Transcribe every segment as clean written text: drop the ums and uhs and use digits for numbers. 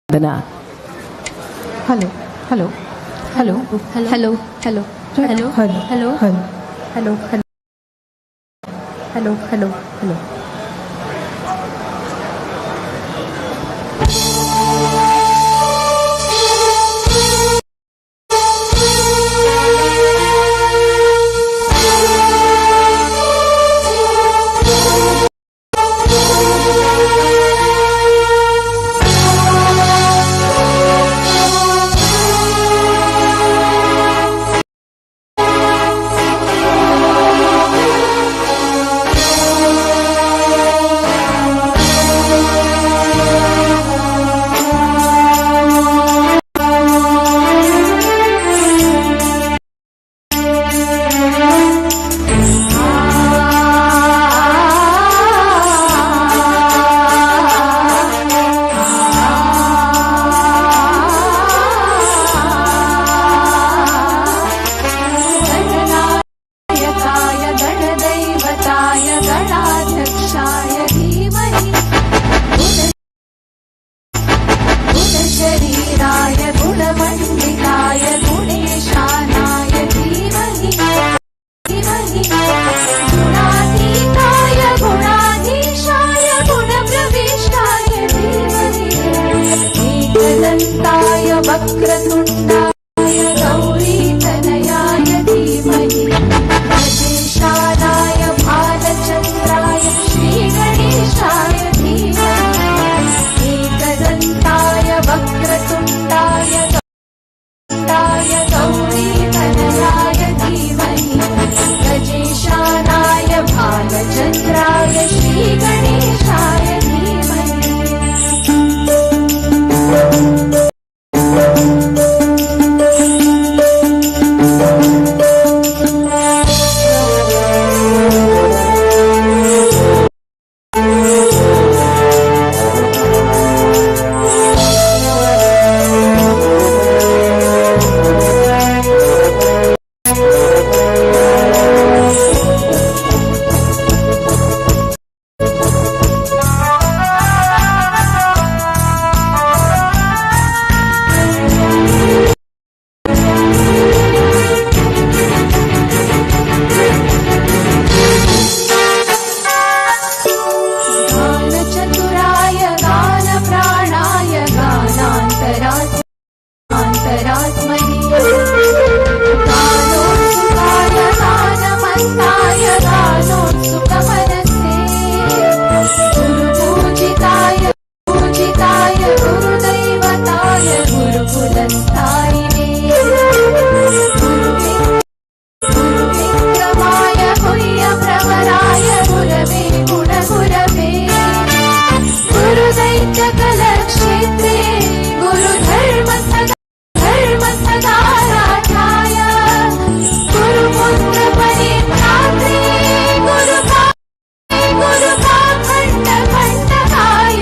Vandana. Hello, hello, hello, hello, hello, hello, hello, hello, hello, hello, hello, hello, hello, hello. गणनायकाय गणदैवताय गणाध्यक्षाय धीमहि, गुणशरीराय गुणमण्डिताय गुणेशानाय धीमहि, धीमहि। गुणातीताय गुणाधीशाय गुणप्रविष्टाय धीमहि, एकदन्ताय वक्रतुण्डाय गौरीतनयाय धीमहि, गजेशानाय भालचन्द्राय श्रीगणेशाय धीमहि, एकदन्ताय वक्रतुण्डाय गौरीतनयाय धीमहि, गजेशानाय भालचन्द्राय श्रीगणेशाय धीमहि। गानचतुराय गानप्राणाय गानान्तरात्मने गानोत्सुकाय गानमत्ताय गानोत्सुकमनसे गुरुपूजिताय पूजिताय गुरुदैवताय गुरुकुलस्थायिने गुरुविक्रमाय गुह्यप्रवराय गुरवे गुणगुरवे गुरुदैत्यकलक्षेत्रे गुरुधर्म सदा धर्म सदाराध्याय गुरुपुत्र परिभ्रात्रे गुरुपाखण्ड खण्डकाय।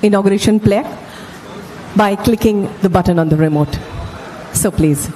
inauguration plaque by clicking the button on the remote. So please.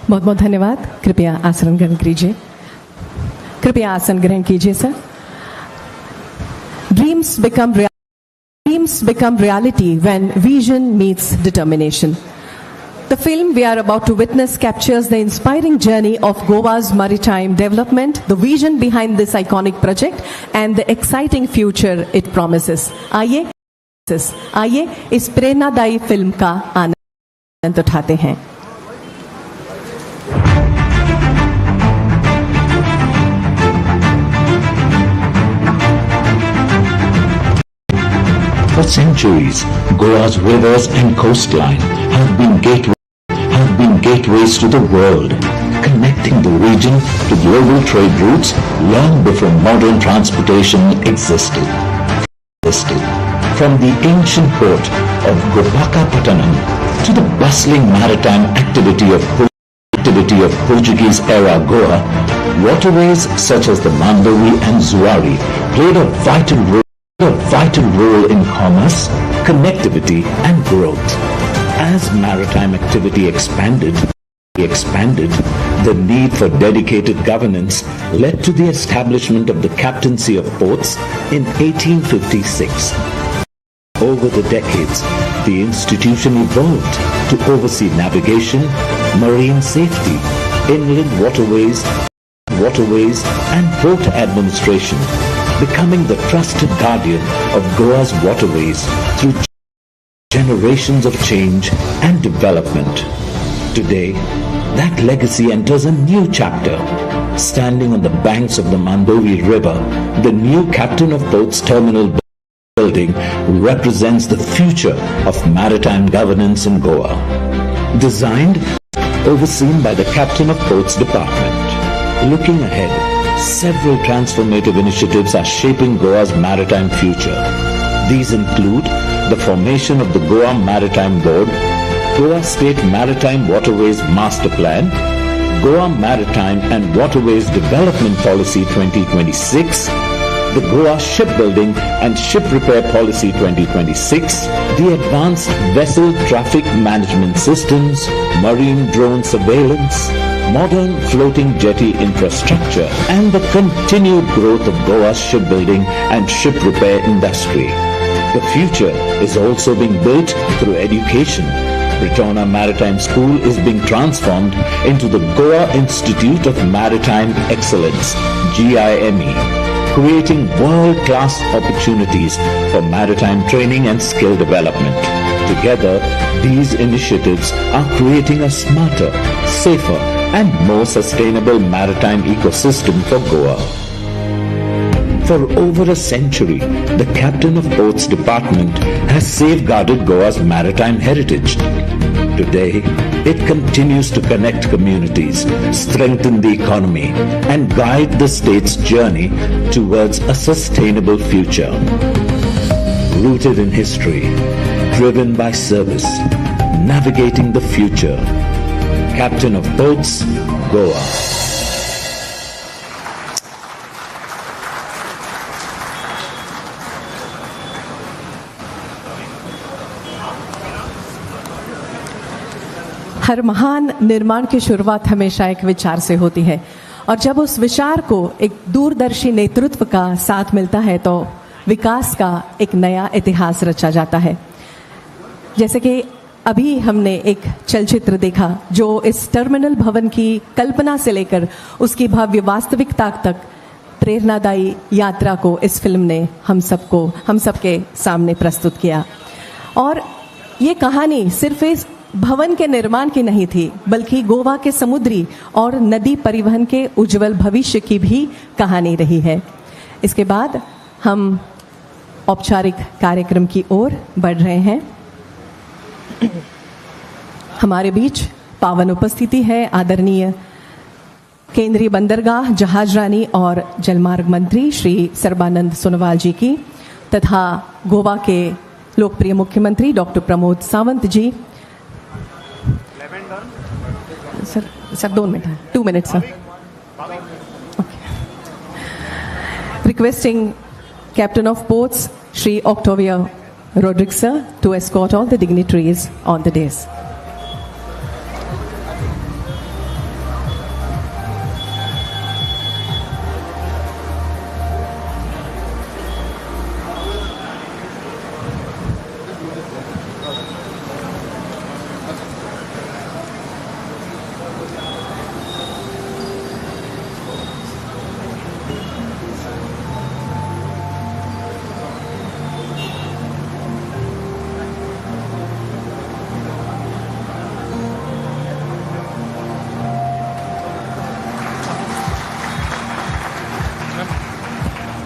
बहुत बहुत धन्यवाद। कृपया आसन ग्रहण कीजिए। कृपया आसन ग्रहण कीजिए sir. Dreams become reality when vision meets determination. The film we are about to witness captures the inspiring journey of Goa's maritime development, the vision behind this iconic project, and the exciting future it promises. आइए आइए इस प्रेरणादायी film का आनंद उठाते हैं। For centuries, Goa's rivers and coastline have been gateways to the world, connecting the region to global trade routes long before modern transportation existed. From the ancient port of Gopaka-Pattanam to the bustling maritime activity of Portuguese-era Goa, waterways such as the Mandovi and Zuari played a vital role in commerce, connectivity and growth. As maritime activity expanded, the need for dedicated governance led to the establishment of the Captaincy of Ports in 1856. Over the decades, the institution evolved to oversee navigation, marine safety, inland waterways and port administration, becoming the trusted guardian of Goa's waterways through generations of change and development. Today, that legacy enters a new chapter. Standing on the banks of the Mandovi River, the new Captain of Ports Terminal building represents the future of maritime governance in Goa. Designed, overseen by the Captain of Ports Department. Looking ahead, several transformative initiatives are shaping Goa's maritime future. These include the formation of the Goa Maritime Board, Goa State Maritime Waterways Master Plan, Goa Maritime and Waterways Development Policy 2026, the Goa Shipbuilding and Ship Repair Policy 2026, the Advanced Vessel Traffic Management Systems, Marine Drone Surveillance, modern floating jetty infrastructure, and the continued growth of Goa's shipbuilding and ship repair industry. The future is also being built through education. Britona Maritime School is being transformed into the Goa Institute of Maritime Excellence, GIME, creating world-class opportunities for maritime training and skill development. Together, these initiatives are creating a smarter, safer, and more sustainable maritime ecosystem for Goa. For over a century, the Captain of Ports Department has safeguarded Goa's maritime heritage. Today, it continues to connect communities, strengthen the economy, and guide the state's journey towards a sustainable future. Rooted in history, driven by service, navigating the future. Captain of Ports, Goa. हर महान निर्माण की शुरुआत हमेशा एक विचार से होती है और जब उस विचार को एक दूरदर्शी नेतृत्व का साथ मिलता है, तो विकास का एक नया इतिहास रचा जाता है। जैसे कि अभी हमने एक चलचित्र देखा, जो इस टर्मिनल भवन की कल्पना से लेकर उसकी भव्य वास्तविकता तक प्रेरणादायी यात्रा को इस फिल्म ने हम सबके सामने प्रस्तुत किया। और ये कहानी सिर्फ इस भवन के निर्माण की नहीं थी, बल्कि गोवा के समुद्री और नदी परिवहन के उज्जवल भविष्य की भी कहानी रही है। इसके बाद हम औपचारिक कार्यक्रम की ओर बढ़ रहे हैं। हमारे बीच पावन उपस्थिति है आदरणीय केंद्रीय बंदरगाह, जहाजरानी और जलमार्ग मंत्री श्री सर्बानंद सोनोवाल जी की तथा गोवा के लोकप्रिय मुख्यमंत्री doctor Pramod Sawant ji. Sir sir 2 minute, 2 minute sir. Okay. Requesting Captain of Ports Shri Octavio Rodrigues sir to escort all the dignitaries on the dais.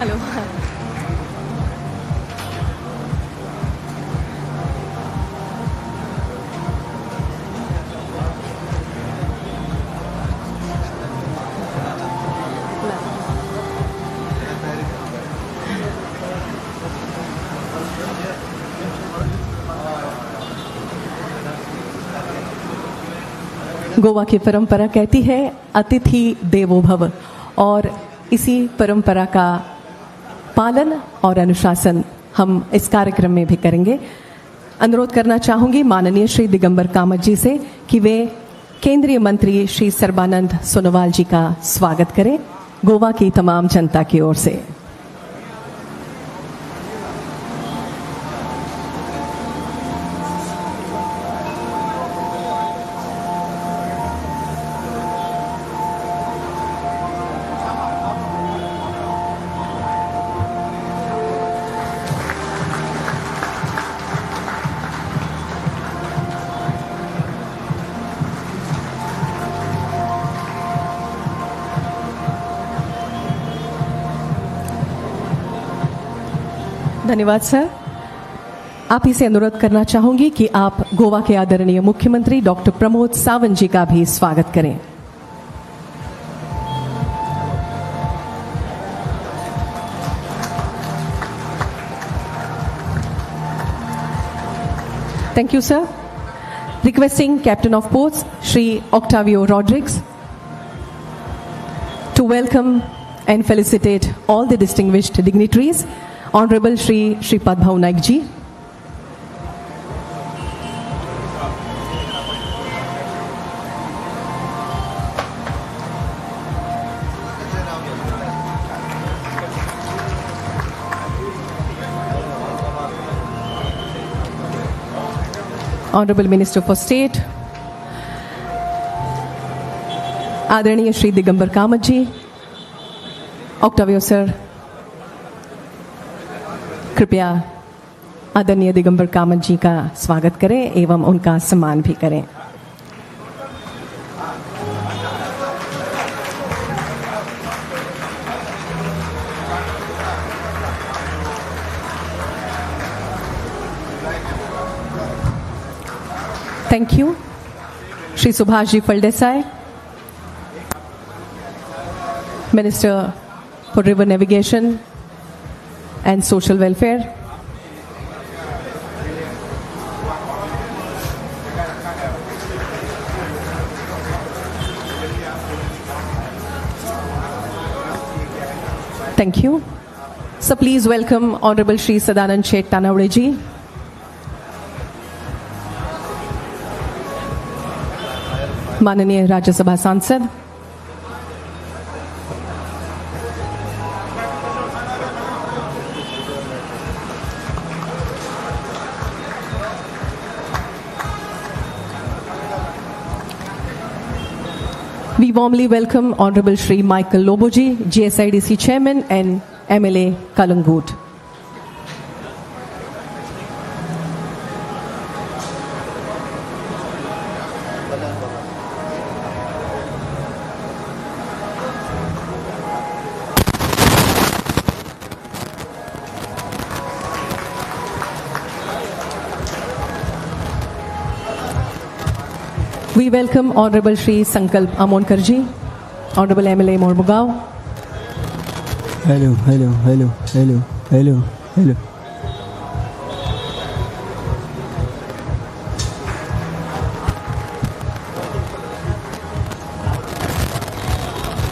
Hello. Goa की परंपरा कहती है अतिथि देवो भव, और इसी परंपरा का पालन और अनुशासन हम इस कार्यक्रम में भी करेंगे। अनुरोध करना चाहूंगी माननीय श्री दिगंबर कामत जी से कि वे केंद्रीय मंत्री श्री सर्बानंद सोनोवाल जी का स्वागत करें गोवा की तमाम जनता की ओर से। धन्यवाद सर। आप ही से अनुरोध करना चाहूंगी कि आप गोवा के आदरणीय मुख्यमंत्री डॉक्टर प्रमोद सावंत जी का भी स्वागत करें। Thank you sir. Requesting Captain of Ports Shri Octavio Rodrigues to welcome and felicitate all the distinguished dignitaries. Honorable Shri Shripad Bhau Naik ji. Honorable Minister for State, आदरणीय श्री दिगंबर कामत जी, ऑक्टावियो सर, कृपया आदरणीय दिगंबर कामत जी का स्वागत करें एवं उनका सम्मान भी करें। Thank you. Shri Subhash ji Phaldesai, Minister for River Navigation and Social Welfare. Thank you. So please welcome Honorable Shri Sadanand Shet Tanavade ji. माननीय राज्यसभा सांसद, We warmly welcome Honorable Shri Michael Lobo ji, GSIDC Chairman and MLA Calangute. We welcome Honorable Shri Sankalp Amonkar ji, Honorable MLA Mormugao. Hello, hello, hello, hello, hello, hello.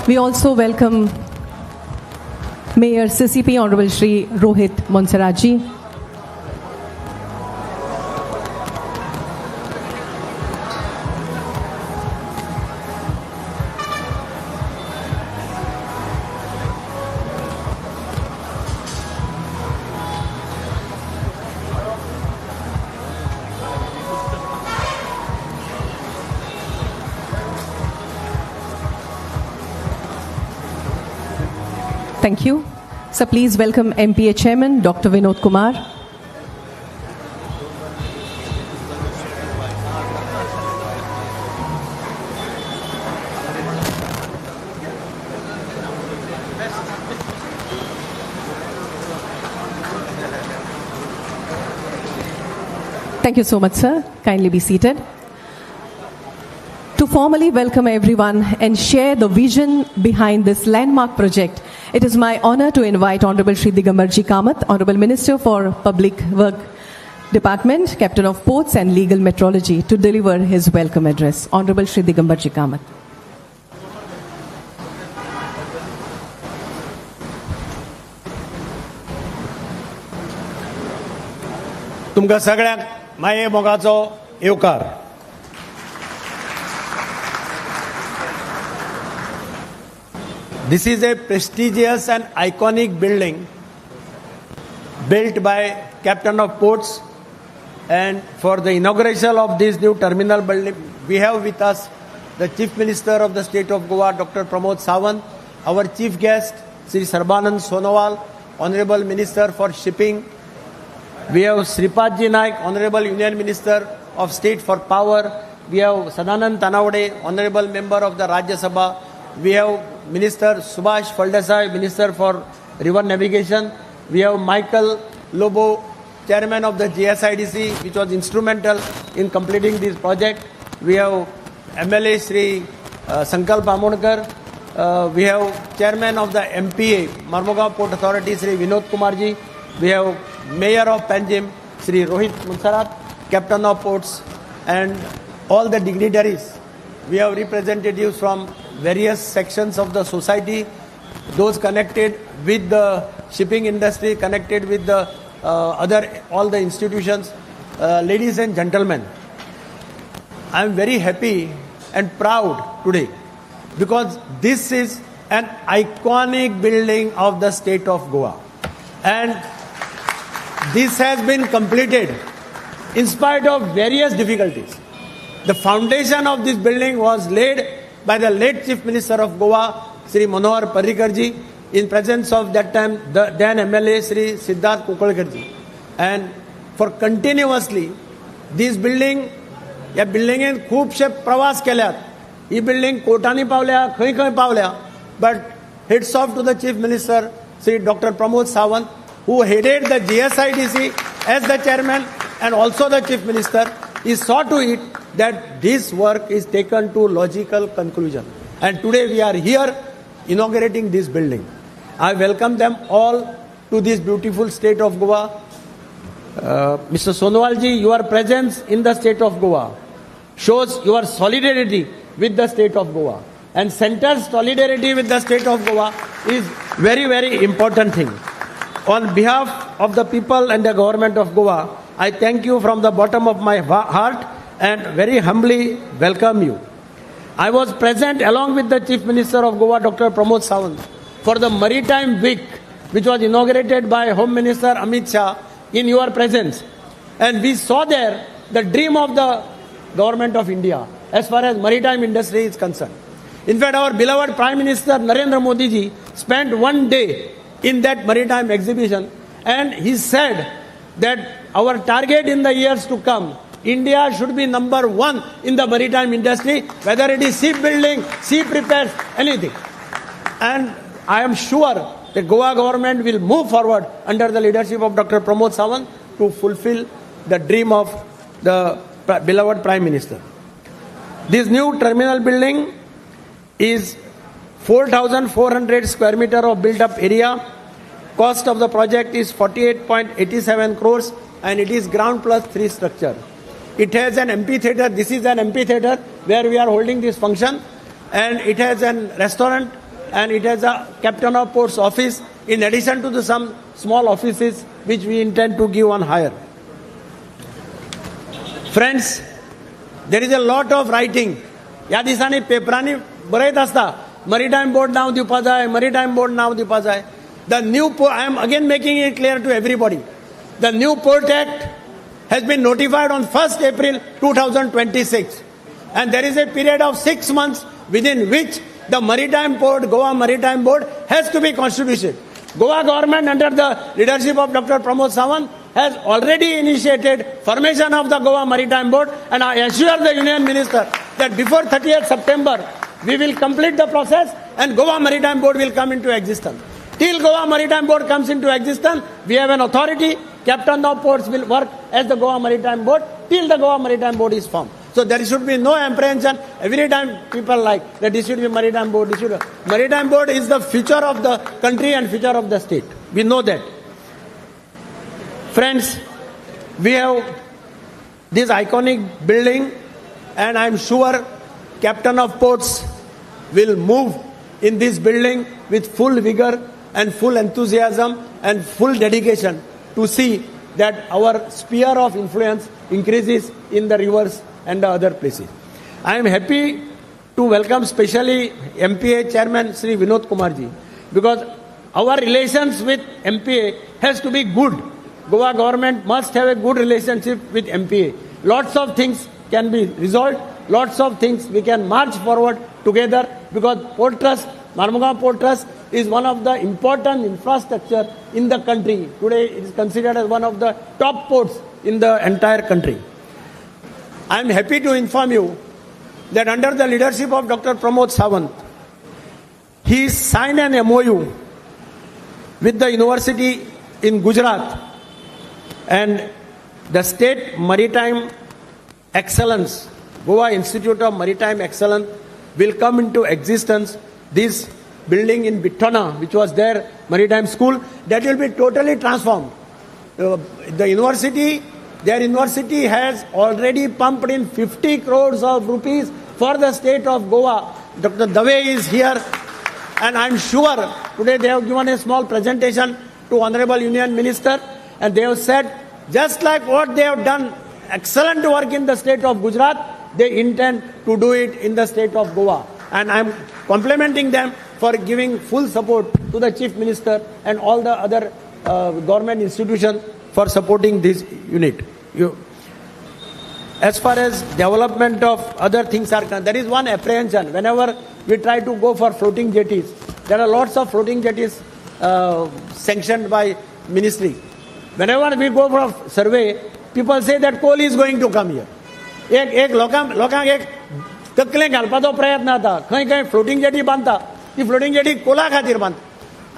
We also welcome Mayor CCP Honorable Shri Rohit Monserrate ji. Thank you. So please welcome MPA Chairman, Dr. Vinod Kumar. Thank you so much, sir. Kindly be seated. To formally welcome everyone and share the vision behind this landmark project, it is my honor to invite Honorable Shri Digambar Ji Kamat, Honorable Minister for Public Work Department, Captain of Ports and Legal Metrology, to deliver his welcome address. Honorable Shri Digambar Ji Kamat. तुमकां सगळ्यांक माये मोगाचो येवकार. This is a prestigious and iconic building built by Captain of Ports, and for the inauguration of this new terminal building, we have with us the Chief Minister of the State of Goa, Dr. Pramod Sawant, our Chief Guest, Shri Sarbanand Sonowal, Honorable Minister for Shipping. We have Sripad Ji Naik, Honorable Union Minister of State for Power. We have Sadanand Tanavade, Honorable Member of the Rajya Sabha. We have Minister Subhash Phaldesai, Minister for River Navigation. We have Michael Lobo, Chairman of the GSIDC, which was instrumental in completing this project. We have MLA Shri Sankalp Amonkar. We have Chairman of the MPA, Marmugao Port Authority, Shri Vinod Kumar ji. We have Mayor of Panjim, Shri Rohit Monserrate, Captain of Ports, and all the dignitaries. We have representatives from various sections of the society, those connected with the shipping industry, connected with the all the institutions. Ladies and gentlemen, I am very happy and proud today because this is an iconic building of the state of Goa. And this has been completed in spite of various difficulties. The foundation of this building was laid by the late Chief Minister of Goa, Shri Manohar Parrikar ji, in presence of that time the then MLA Shri Siddharth Kunkolkar ji. And for continuously, this building, ह्या बिल्डिंगेन खुबशे प्रवास केल्यात. ही building कोर्टांनी पावल्या, खंय खंय पावल्या, but hats off to the Chief Minister Shri Doctor Pramod Sawant, who headed the GSIDC as the chairman and also the Chief Minister. He saw to it that this work is taken to logical conclusion. And today we are here inaugurating this building. I welcome them all to this beautiful state of Goa. Mr. Sonowal ji, your presence in the state of Goa shows your solidarity with the state of Goa. And center's solidarity with the state of Goa is very, very important thing. On behalf of the people and the government of Goa, I thank you from the bottom of my heart and very humbly welcome you. I was present along with the Chief Minister of Goa, Dr. Pramod Sawant, for the Maritime Week, which was inaugurated by Home Minister Amit Shah in your presence. And we saw there the dream of the government of India as far as maritime industry is concerned. In fact, our beloved Prime Minister Narendra Modi ji spent one day in that maritime exhibition, and he said that our target in the years to come, India should be number one in the maritime industry, whether it is shipbuilding, ship repairs, anything. And I am sure the Goa government will move forward under the leadership of Dr. Pramod Sawant to fulfill the dream of the beloved Prime Minister. This new terminal building is 4,400 square meter of built up area. Cost of the project is 48.87 crores and it is ground plus 3 structure. It has an amphitheater. This is an amphitheater where we are holding this function, and it has an restaurant and it has a captain of ports office, in addition to the some small offices which we intend to give on hire. Friends, there is a lot of writing. ह्या दिसांनी पेपरांनी बरयत आसता, maritime board नांव दिवपा जाय, maritime board नांव दिवपा जाय. The new, I am again making it clear to everybody, the new Port Act has been notified on 1st April 2026, and there is a period of 6 months within which the Maritime Board, Goa Maritime Board, has to be constituted. Goa government under the leadership of Dr. Pramod Sawant has already initiated formation of the Goa Maritime Board, and I assure the Union Minister that before 30th September we will complete the process and Goa Maritime Board will come into existence. Till Goa Maritime Board comes into existence, we have an authority. Captain of Ports will work as the Goa Maritime Board till the Goa Maritime Board is formed. So there should be no apprehension. Every time people like that this should be Maritime Board, this should be. Maritime Board is the future of the country and future of the state. We know that. Friends, we have this iconic building, and I am sure Captain of Ports will move in this building with full vigor and full enthusiasm and full dedication to see that our sphere of influence increases in the rivers and the other places. I am happy to welcome specially MPA Chairman Sri Vinod Kumar ji, because our relations with MPA has to be good. Goa government must have a good relationship with MPA. Lots of things can be resolved, lots of things we can march forward together, because Port Trust, Marmugao Port Trust is one of the important infrastructure in the country. Today it is considered as one of the top ports in the entire country. I am happy to inform you that under the leadership of Dr. Pramod Sawant, he signed an MOU with the university in Gujarat and the State Maritime Excellence, Goa Institute of Maritime Excellence, will come into existence. This building in Bittona, which was their maritime school, that will be totally transformed. The university, their university has already pumped in 50 crores of rupees for the state of Goa. Dr. Dave is here, and I am sure today they have given a small presentation to Honorable Union Minister, and they have said just like what they have done, excellent work in the state of Gujarat, they intend to do it in the state of Goa. And I am complimenting them for giving full support to the Chief Minister and all the other government institutions for supporting this unit. As far as development of other things are concerned, there is one apprehension. Whenever we try to go for floating jetties, there are lots of floating jetties sanctioned by ministry. Whenever we go for survey, people say that coal is going to come here. एक लोकांक एक तकले घालपाचो प्रयत्न जाता. खंय खंय floating jetty बांदता, ती फ्लोटींग जेटी कोला खातीर बांदता.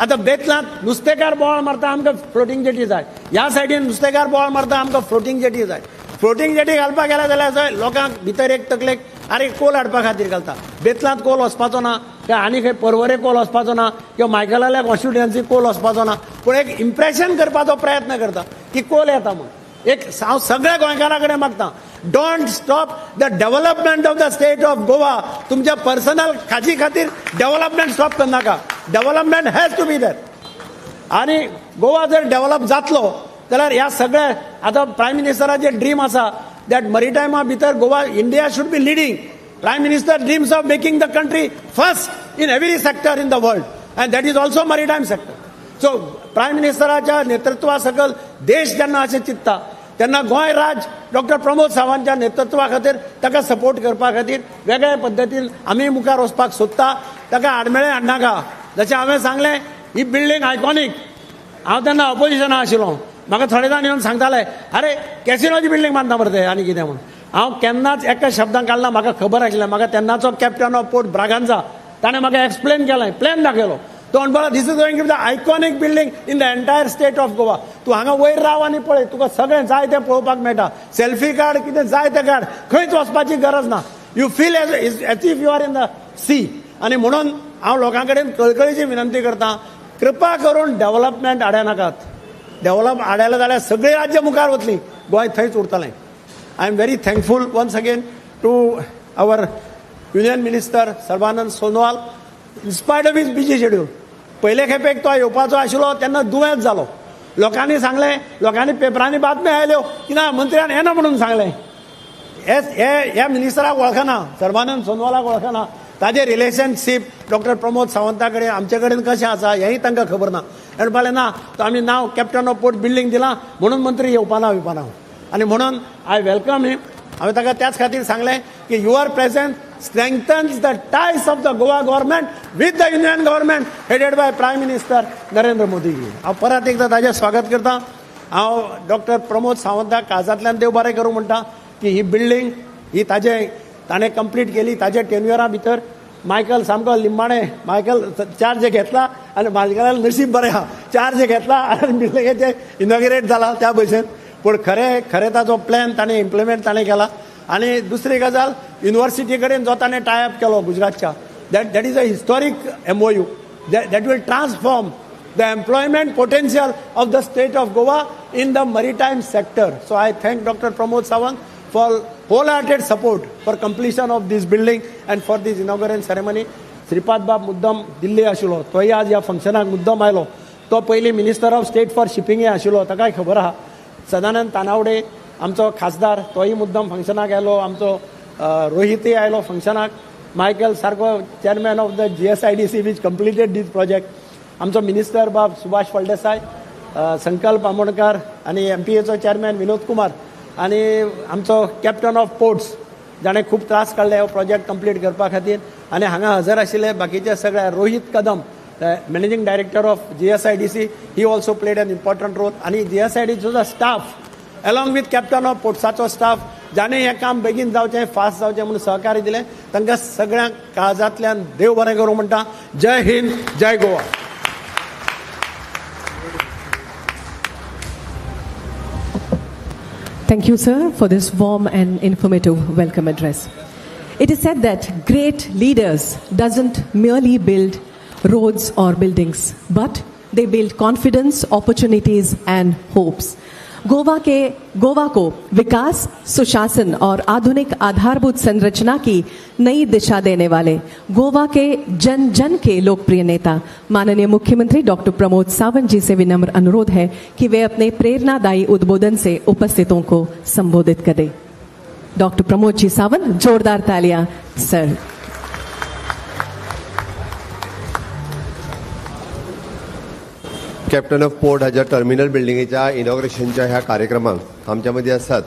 आतां बेतलांत नुस्तेकार बोवाळ मारता, आमकां फ्लोटींग जेटी जाय. ह्या सायडीन नुस्तेकार बोवाळ मारता, आमकां फ्लोटींग जेटी जाय. फ्लोटींग जेटी घालपाक गेल्या जाल्यार लोकांक भितर एक तकलेक आरे कोल हाडपा खातीर घालता. बेतलांत कोल वचपाचो ना, काय आनी खंय पर्वरे कोल वचपाचो ना, किंवा मायकलाल्या कॉन्स्टिट्युएन्सी कोल वचपाचो ना, पूण एक इम्प्रेशन करपाचो प्रयत्न करता की कोल येता म्हूण. एक हांव सगळ्या गोंयकारां कडेन मागता, don't stop the development of the state of Goa. तुमच्या पर्सनल खाजी खातीर डेव्हलपमेंट स्टॉप करनाका. Development has to be there. आनी गोवा जर डेव्हलप जातलो जाल्यार ह्या सगळ्या आतां प्रायम मिनिस्टराचें ड्रीम आसा that मरिटायमा भितर Goa, India should be leading. Prime Minister dreams of making the country first in every sector in the world, and that is also maritime sector. So prime मिनिस्टराच्या नेतृत्वा सकल देश जेन्ना अशें चिंतता तेन्ना गोंय राज्य डॉक्टर प्रमोद सावंतच्या नेतृत्वा खातीर ताका सपोर्ट करपा खातीर वेगळ्या पद्दतीन आमी मुखार वचपाक सोदता. ताका आडमेळें हाडनाका. जशें हांवें सांगलें, ही बिल्डींग आयकॉनीक. हांव तेन्ना ऑपोजिशना आशिल्लो, म्हाका थोडे जाण येवन सांगताले, अरे कॅसिनोची बिल्डींग बांदता मरे ते आनी कितें म्हूण. हांव केन्नाच एका शब्दान काडला. म्हाका खबर आशिल्लें. म्हाका तेन्नाचो कॅप्टन ऑफ पोर्ट ब्रागांजा ताणें म्हाका एक्सप्लेन केलें, प्लॅन दाखयलो. तो म्हणपाक, "This is going to the iconic building in the entire state of Goa. तूं हांगा वयर राव आनी पळय, तुका सगळें जाय तें पळोवपाक मेळटा. सेल्फी काड, कितें जाय तें काड, खंयच वचपाची गरज ना. You feel as if you are in the sea." आनी म्हणून हांव लोकां कडेन कळकळीची विनंती करता, कृपा करून डेव्हलपमेंट आडय नाकात. डेव्हलप आडायलें जाल्यार सगळीं राज्य मुखार वतलीं, गोंय थंयच उरतलें. I am very thankful once again to our Union Minister Sarbananda Sonowal, in spite of his busy schedule. पयले खेपेक तो येवपाचो आशिल्लो तेन्ना दुयेंत जालो. लोकांनी सांगलें, लोकांनी पेपरांनी बातम्यो आयल्यो की ना, मंत्र्यान येना म्हणून सांगलें. हे ह्या मिनिस्टराक वळखना, सर्बानंद सोनोवालाक वळखना. ताजें रिलेशनशीप डॉक्टर प्रमोद सावंता कडेन, आमचे कडेन कशें आसा हेंय तांकां खबर ना. म्हणपाक ना, तो आमी नांव कॅप्टन ऑफ पोर्ट बिल्डींग दिलां म्हणून मंत्री येवपाना विवपाना. आनी म्हणून I welcome him. हांवें ताका त्याच खातीर सांगलें की your presence strengthens the ties of the Goa government with the Union government headed by Prime Minister Narendra Modi. हांव परत एकदां ताजें स्वागत करता. हांव डॉक्टर प्रमोद सावंताक काळजांतल्यान देव बरें करूं म्हणटा की ही बिल्डींग ही ताजे ताणें कंप्लीट केली ताजे टेन्युअरा भितर. मायकल सामको लिंबाणे मायकल चार्ज घेतला आनी मायकलान नशीब बरें आहा, चार्ज घेतला आनी बिल्डिंगेचें इनॉग्रेट जाला त्या भशेन. पूण खरें खरें ताचो प्लॅन ताणें इम्प्लिमेंट ताणें केला. आनी दुसरी गजाल, युनिवर्सिटी कडेन जो ताणें टायअप केलो गुजरातच्या, that is a historic MOU that will transform the employment potential of the state of Goa in the maritime sector. So I thank Dr. Pramod Sawant for wholehearted support for completion of this building and for this inaugural ceremony. Shripad बाब मुद्दम दिल्ली आशिल्लो, तोय आज ह्या फंक्शनाक मुद्दम आयलो. तो पयलीं मिनिस्टर ऑफ स्टेट फॉर शिपिंगय आशिल्लो, ताकाय खबर आहा. सदानंद तानावडे आमचो खासदार, तोय मुद्दम फंक्शनाक आयलो. आमचो रोहितय आयलो फंक्शनाक. मायकल सारको chairman of the GSIDC which completed this project. आमचो मिनिस्टर बाब सुभाष फळदेसाय, संकल्प आमोणकार आनी एमपीएचो चेअरमॅन विनोद कुमार आनी आमचो कॅप्टन ऑफ पोर्ट्स जाणें खूब त्रास काडले हो प्रोजेक्ट कंप्लीट करपा खातीर आनी हांगा हजर आशिल्ले बाकीचे सगळे, Rohit Kadam, managing director of GSIDC, he also played an important role. आनी जीएसआयडीसीचो staff along with captain of पोर्ट्साचो staff जाणें हें काम बेगीन जावचें, फास्ट जावचें म्हणून सहकार्य दिलें, तांकां सगळ्यांक काळजांतल्यान देव बरें करूं म्हणटा. जय हिंद, जय Goa. Thank you, sir, for this warm and informative welcome address. It is said that great leaders doesn't merely build roads or buildings, but they build confidence, opportunities, and hopes. Goa को विकास, सुशासन और आधुनिक आधारभूत संरचना की नई दिशा देने वाले गोवा के जन जन के लोकप्रिय नेता माननीय मुख्यमंत्री डॉक्टर प्रमोद सावंत जी से विनम्र अनुरोध है कि वे अपने प्रेरणादायी उद्बोधन से उपस्थितों को संबोधित करें. डॉक्टर प्रमोद जी सावंत, जोरदार तालियां सर. कॅप्टन ऑफ पोर्ट हाच्या टर्मिनल बिल्डिंगेच्या इनॉग्रेशनच्या ह्या कार्यक्रमाक आमच्या मदीं आसात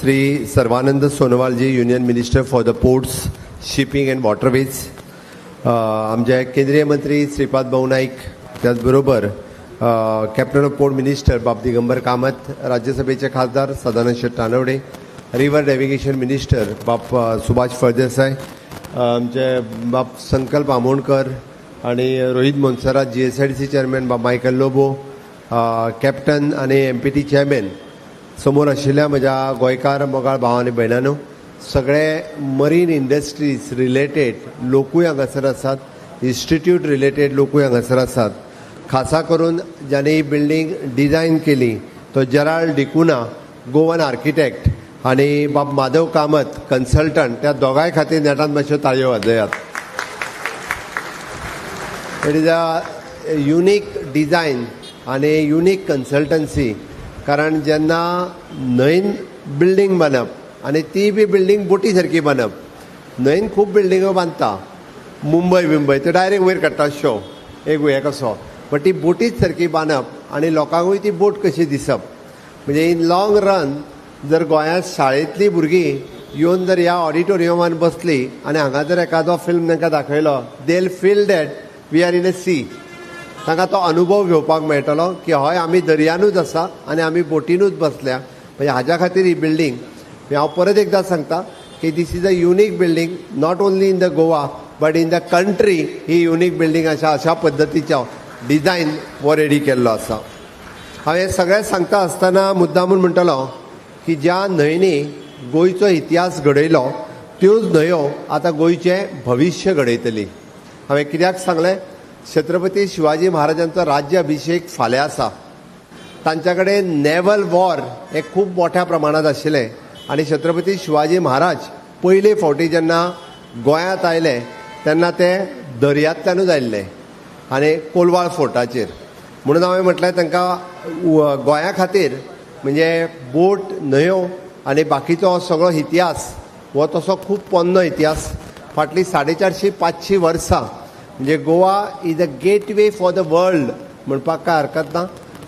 Shri Sarvanand सोनोवालजी, Union Minister for the Ports, Shipping and Waterways, आमचे केंद्रीय मंत्री श्रीपाद भाऊ नाईक, त्याचबरोबर कॅप्टन ऑफ पोर्ट मिनिस्टर बाब दिगंबर कामत, राज्यसभेचे खासदार Sadanand Shet Tanwade, river navigation minister बाब सुभाष फळदेसाय, आमचे बाब संकल्प आमोणकर आणि रोहित मोन्सेरात, जीएसआयडीसी चेअरमॅन बाब मायकल लोबो, कॅप्टन आणि एमपीटी चेअरमॅन, समोर आशिल्ल्या म्हज्या गोंयकार मोगाळ भाव आनी भयणांनो, सगळे मरीन इंडस्ट्रीज रिलेटेड लोकूय हांगासर आसात, इन्स्टिट्यूट रिलेटेड लोकूय हांगासर आसात. खासा करून ज्याने ही बिल्डींग डिझायन केली तो जेराल्ड डिकुना, गोवन आर्किटेक्ट, आणि बाब माधव कामत, कन्सल्टंट, त्या दोगांय खातीर नेटान मातश्यो ताळयो वाजयात. It is a unique design आनी युनीक कन्सल्टन्सी, कारण जेन्ना न्हंयन बिल्डींग बांदप आनी ती बी बिल्डींग बोटी सारकी बांदप. न्हंयन खूब बिल्डिंगो बांदता मुंबय बिंबय, त्यो डायरेक्ट वयर काडटा शो एक हे कसो, बट ती बोटीच सारकी बांदप आनी लोकांकूय ती बोट कशी दिसप. म्हणजे इन लाँग रन जर गोंयांत शाळेंतलीं भुरगीं येवन जर ह्या ऑडिटोरियमान बसली आनी हांगा जर एखादो फिल्म तांकां दाखयलो, they feel that we are in a sea. तांकां तो अनुभव घेवपाक मेळटलो की हय, आमी दर्यानूच आसा आनी आमी बोटीनूच बसल्या. म्हणजे हाज्या खातीर ही बिल्डींग. हांव परत एकदां सांगता की this is a unique building, not only in the Goa but in the country. He unique building अशा अशा पद्दतीचो डिझायन हो रेडी केल्लो आसा. हांव हें सगळें सांगता आसतना मुद्दामून म्हणटलो की ज्या न्हंयनी गोंयचो इतिहास घडयलो, त्योच न्हंयो आतां गोंयचें भविश्य घडयतली. हांवें कित्याक सांगलें? छत्रपती शिवाजी महाराजांचो राज्य अभिशेक फाल्यां आसा. तांच्या कडेन नेवल वॉर हे खूब मोठ्या प्रमाणांत आशिल्लें आनी छत्रपती शिवाजी महाराज पयले फावटी जेन्ना गोंयांत आयले तेन्ना ते दर्यांतल्यानूच आयिल्ले आनी कोलवाळ फोर्टाचेर. म्हणून हांवें म्हटलें, तांकां गोंया खातीर म्हणजे बोट, न्हंयो आनी बाकीचो सगळो इतिहास हो तसो खूब पोन्नो इतिहास. फाटलीं 450-500 वर्सां म्हणजे Goa is a gateway for the world म्हणपाक कांय हरकत ना.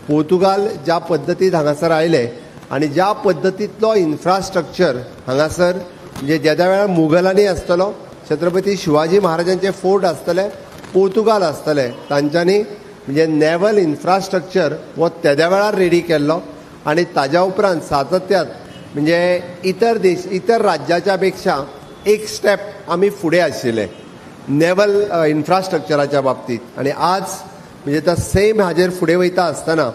पोर्तुगाल ज्या पद्दतीन हांगासर आयले आनी ज्या पद्दतींतलो इन्फ्रास्ट्रक्चर हांगासर, म्हणजे जेद्या वेळार मुगलांनी आसतलो, छत्रपती शिवाजी महाराजांचे फोर्ट आसतले, पोर्तुगाल आसतले, तांच्यांनी म्हणजे नेवल इन्फ्रास्ट्रक्चर हो तेद्या वेळार रेडी केल्लो. आनी ताज्या उपरांत सातत्यात म्हणजे इतर देश, इतर राज्याच्या पेक्षा एक स्टेप आमी फुडें आशिल्ले नेवल इन्फ्रास्ट्रक्चराच्या बाबतीत. आनी आज म्हणजे त्या सेम हाजेर फुडें वयता आसतना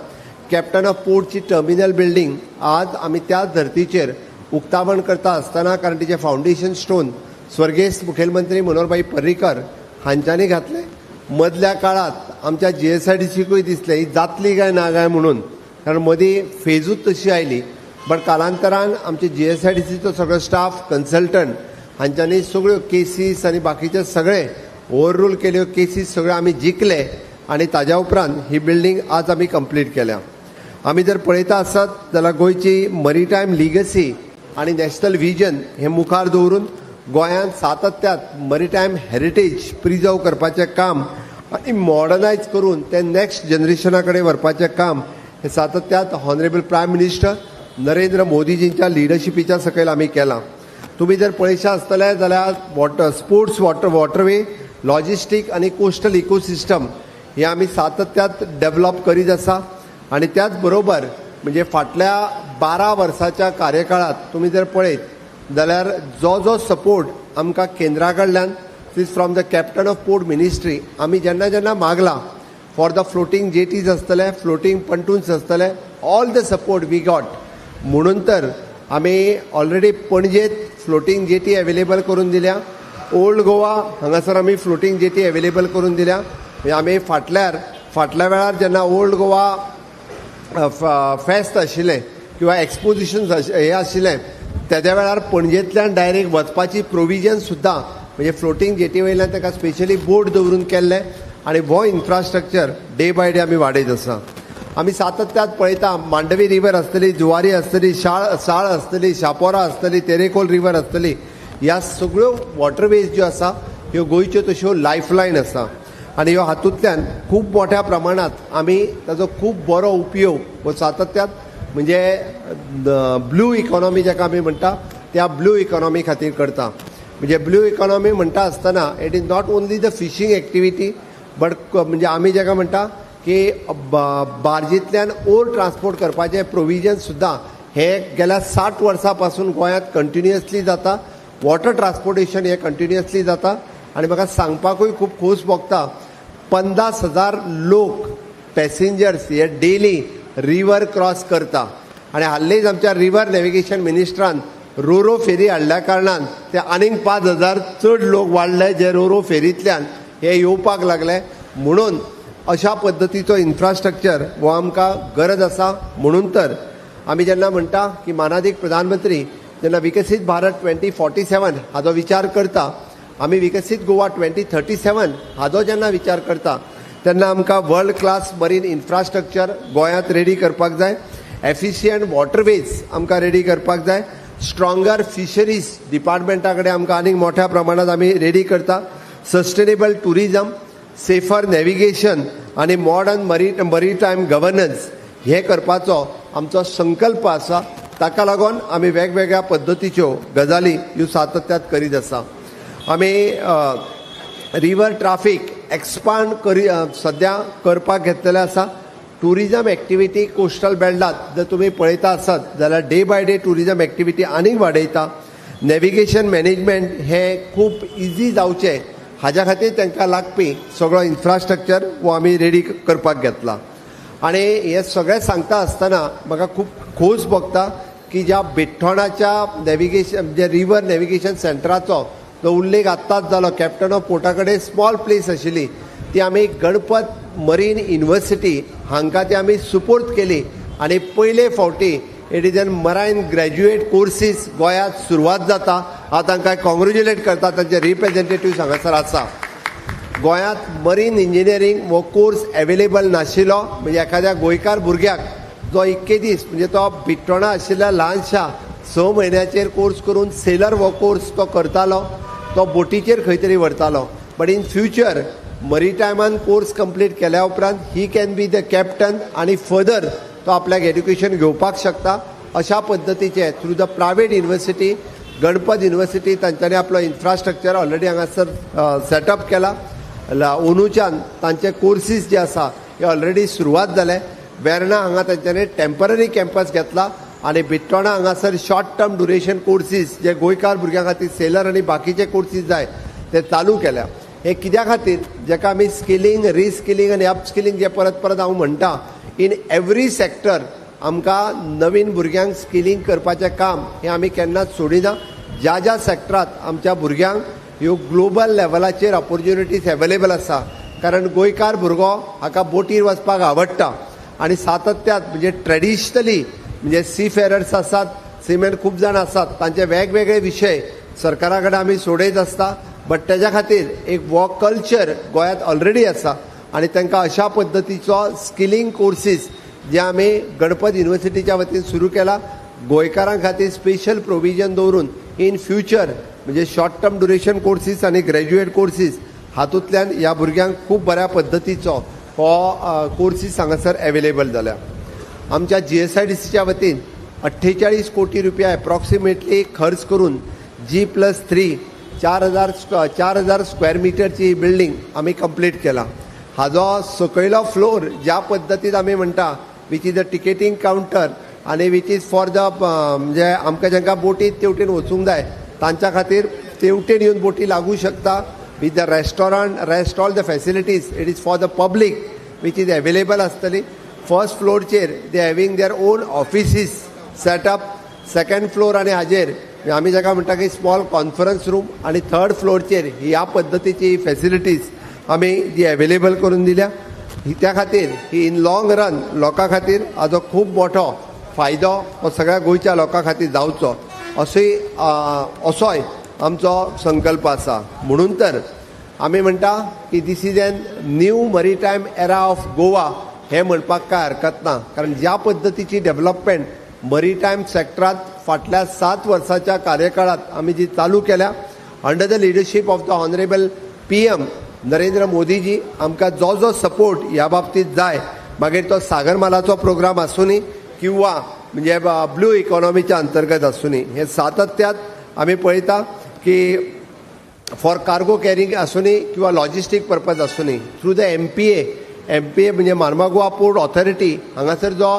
कॅप्टन ऑफ पोर्टची टर्मिनल बिल्डींग आज आमी त्याच धर्तीचेर उक्तावण करता आसतना, कारण तिचें फावंडेशन स्टोन स्वर्गेस्त मुखेलमंत्री मनोहरभाई पर्रीकर हांच्यांनी घातलें. मदल्या काळांत आमच्या जीएसआयडीसीकूय दिसलें ही जातली काय ना काय म्हणून, कारण मदीं फेजूच तशी आयली. बट कालांतरान आमचे जीएसआयडीसीचो सगळो स्टाफ, कन्सल्टंट हांच्यांनी सगळ्यो केसीस आनी बाकीचे सगळे ओवररूल केल्यो केसीस, सगळ्यो आमी जिखले आनी ताज्या उपरांत ही बिल्डींग आज आमी कंप्लीट केल्या. आमी जर पळयता आसत जाल्यार गोंयची मरिटायम लिगसी आनी नॅशनल विजन हे मुखार दवरून गोंयांत सातत्यात मरिटायम हेरिटेज प्रिजर्व करपाचें काम आनी मॉडर्नायज करून तें नॅक्स्ट जनरेशना कडेन व्हरपाचें काम हें सातत्यात ऑनरेबल प्रायम मिनिस्टर नरेंद्र मोदीजींच्या लिडरशिपीच्या सकयल आमी केलां. तुमी जर पळयशा आसतले जाल्यार water sports, waterway, logistic आनी कोस्टल इकोसिस्टम हे आमी सातत्यात डेवलप करीत आसा. आनी त्याच बरोबर म्हणजे फाटल्या 12 वर्साच्या कार्यकाळात तुमी जर पळयत जाल्यार जो जो सपोर्ट आमकां केंद्रा कडल्यान, is from the Captain of Port Ministry, आमी जेन्ना जेन्ना मागला फॉर the floating jetties आसतले, फ्लोटींग पंटून्स आसतले, all the support we got. म्हणून तर आमी ऑलरेडी पणजेत फ्लोटींग जेटी अवेलेबल करून दिल्या, ओल्ड गोवा हांगासर आमी फ्लोटींग जेटी अवेलेबल करून दिल्या. म्हणजे आमी फाटल्या वेळार जेन्ना ओल्ड गोवा फेस्त आशिल्लें किंवा एक्सपोजिशन हे आशिल्लें, तेद्या वेळार पणजेंतल्यान डायरेक्ट वचपाची प्रोविजन सुद्दां म्हणजे फ्लोटींग जेटी वयल्यान ताका स्पेशली बोट दवरून केल्लें. आनी हो इन्फ्रास्ट्रक्चर डे बाय डे आमी वाडयत आसा. आमी सातत्यात पळयता, मांडवी रिवर आसतली, जुवारी आसतली, साळ आसतली, शापोरा आसतली, तेरेखोल रिवर आसतली, ह्या सगळ्यो वॉटरवेज ज्यो आसा ह्यो गोंयच्यो तश्यो लायफलायन आसा. आनी ह्यो हातूंतल्यान खूब मोठ्या प्रमाणांत आमी ताजो खूब बरो उपयोग हो सातत्यात म्हणजे ब्लू इकॉनॉमी जाका आमी म्हणटा त्या ब्लू इकॉनॉमी खातीर करता. म्हणजे ब्लू इकॉनॉमी म्हणटा आसतना it is not only the fishing activity but म्हणजे आमी जाका म्हणटा की बार्जींतल्यान ओर ट्रान्सपोर्ट करपाचें प्रोविजन सुद्दां हे गेल्या 60 वर्सां पासून गोंयांत कंटिन्युअसली जाता. वॉटर ट्रान्सपोर्टेशन हें कंटिन्युअसली जाता. आनी म्हाका सांगपाकूय खूब खोस भोगता, 50,000 लोक पॅसेंजर्स हे डेली रिवर क्रॉस करता. आनी हाल्लीच आमच्या रिवर नॅविगेशन मिनिस्ट्रान रोरो फेरी हाडल्या कारणान ते आनीक 5,000 चड लोक वाडले जे रोरो फेरींतल्यान हे येवपाक लागले. म्हणून अशा पद्दतीचो इन्फ्रास्ट्रक्चर हो आमकां गरज आसा. म्हणून तर आमी जेन्ना म्हणटा की मानादीक प्रधानमंत्री जेन्ना विकसीत भारत 2047 हाजो विचार करता, आमी विकसीत गोवा 2037 हाजो जेन्ना विचार करता तेन्ना आमकां वर्ल्ड क्लास मरीन इन्फ्रास्ट्रक्चर गोंयांत रेडी करपाक जाय, एफिशियंट वॉटरवेज आमकां रेडी करपाक जाय, स्ट्रॉंगर फिशरीज डिपार्टमेंटा कडेन आमकां आनीक मोठ्या प्रमाणांत आमी रेडी करता, सस्टेनेबल ट्युरिजम, सेफर नॅविगेशन आनी मॉडर्न मरीटायम गव्हर्नन्स हे करपाचो आमचो संकल्प आसा. ताका लागून आमी वेगवेगळ्या पद्दतीच्यो गजाली ह्यो सातत्यात करीत आसा. आमी रिवर ट्राफीक एक्सपांड करी सद्या करपाक घेतलेले आसा. टुरिजम एक्टिविटी कोस्टल बेल्टात जर तुमी पळयता आसत जाल्यार day by day tourism activity आनीक वाडयता. नॅविगेशन मॅनेजमेंट हें खूब इजी जावचें हाज्या खातीर तांकां लागपी सगळो इन्फ्रास्ट्रक्चर हो आमी रेडी करपाक घेतला. आनी हें सगळें सांगता आसतना म्हाका खूब खोस भोगता की ज्या बिठ्ठोणाच्या नॅविगेशन, म्हणजे रिवर नॅविगेशन सेंटराचो जो उल्लेख आत्ताच जालो, कॅप्टन ऑफ पोर्टा कडेन स्मॉल प्लेस आशिल्ली ती आमी गणपत मरीन युनिवर्सिटी हांकां ती आमी सुपोर्ट केली आनी पयले फावटी it is an marine graduate courses गोंयांत सुरवात जाता. हांव तांकां कॉंग्रेच्युलेट करता, तांचे रिप्रेजेंटेटिव्ह हांगासर आसा. गोंयांत मरीन इंजिनियरींग हो कोर्स एवेलेबल नाशिल्लो, म्हणजे एखाद्या गोंयकार भुरग्याक जो इतके दीस, म्हणजे तो बिट्टोणा आशिल्ल्या ल्हानशा 6 म्हयन्याचेर कोर्स करून सेलर हो कोर्स तो करतालो, तो बोटीचेर खंय तरी व्हरतालो. बट इन फ्युचर मरिटायमान कोर्स कंप्लीट केल्या उपरांत he can be the captain आनी फर्दर तो आपल्याक एड्युकेशन घेवपाक शकता. अशा पद्दतीचे through the private university Ganpat University तांच्यांनी आपलो इन्फ्रास्ट्रक्चर ऑलरेडी हांगासर सेटअप केला. अंदूच्यान तांचे कोर्सीस जे आसा हे ऑलरेडी सुरवात जाले. वेर्णा हांगा तांच्यांनी टेंपररी कॅम्पस घेतला आनी बिट्टोणा हांगासर शॉर्ट टर्म ड्युरेशन कोर्सीस जे गोंयकार भुरग्यां खातीर सेलर आनी बाकीचे कोर्सीस जाय ते चालू केल्या. हे कित्या खातीर, जेका आमी स्किलींग, रिस्किलींग आनी अपस्किलींग जे परत परत हांव म्हणटा, इन एवरी सेक्टर आमकां नवीन भुरग्यांक स्किलींग करपाचें काम हें आमी केन्नाच सोडिना. ज्या ज्या सेक्टरात आमच्या भुरग्यांक ह्यो ग्लोबल लेवलाचेर ऑपॉर्च्युनिटीज एवेलेबल आसा, कारण गोंयकार भुरगो हाका बोटीर वचपाक आवडटा आनी सातत्यात म्हणजे ट्रेडिशनली म्हणजे सी फेरर्स आसात, सिमेन खूब जाण आसात, तांचे वेगवेगळे विशय सरकारा कडेन आमी सोडयत आसता. बट तेज्या खातीर एक हो कल्चर गोंयांत ऑलरेडी आसा आनी तांकां अशा पद्दतीचो स्किलींग कोर्सीस जे आमी गणपत युनिवर्सिटीच्या वतीन सुरू केला, गोंयकारां खातीर स्पेशल प्रोविजन दवरून इन फ्युचर म्हणजे शॉर्ट टर्म ड्युरेशन कोर्सीस आनी ग्रॅज्युएट कोर्सीस हातूंतल्यान ह्या भुरग्यांक खूब बऱ्या पद्दतीचो हो कोर्सीस हांगासर एवेलेबल जाल्या. आमच्या जीएसआयडीसीच्या वतीन 48 कोटी रुपया एप्रॉक्सिमेटली खर्च करून जी प्लस 3 4000 स्क्वेअर मिटरची ही बिल्डींग आमी कंप्लीट केला. हाजो सकयलो फ्लोर ज्या पद्दतीन आमी म्हणटा, which is a ticketing counter आनी which is for the म्हणजे आमकां जांकां बोटीत तेवटेन वचूंक जाय तांच्या खातीर तेवटेन येवन बोटी लागू शकता, with the restaurant, rest all the facilities, it is for the public which is available आसतली. फर्स्ट फ्लोरचेर they having their own offices setup. Second floor आनी हाजेर आमी जाका म्हणटा की स्मॉल कॉन्फरन्स रूम आनी थर्ड फ्लोरचेर ह्या पद्दतीची फॅसिलिटीज आमी जी एवेलेबल करून दिल्या. ही त्या खातीर ही इन लॉंग रन लोकां खातीर हाजो खूब मोठो फायदो हो सगळ्या गोंयच्या लोकां खातीर जावचो असोय असोय आमचो संकल्प आसा. म्हणून तर आमी म्हणटा की this is an new maritime era of Goa हें म्हणपाक कांय हरकत ना, कारण ज्या पद्दतीची डेव्हलपमेंट मरिटायम सेक्टरात फाटल्या 7 वर्साच्या कार्यकाळात आमी जी चालू केल्या under the leadership of the honourable PM Narendra Modiji, आमकां जो जो सपोर्ट ह्या बाबतीत जाय, मागीर तो सागरमालाचो प्रोग्राम आसुनी किंवा म्हणजे ब्लू इकॉनॉमीच्या अंतर्गत आसुनी, हे सातत्यात आमी पळयता की फॉर कार्गो कॅरिंग आसुनी किंवा लॉजिस्टीक पर्पज आसुनी, थ्रू the MPA, MPA म्हणजे मार्मागोवा पोर्ट ऑथॉरिटी हांगासर जो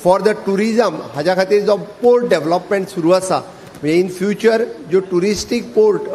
फॉर the tourism हाज्या खातीर जो पोर्ट डेव्हलपमेंट सुरू आसा, म्हणजे इन फ्युचर ज्यो ट्युरिस्टीक पोर्ट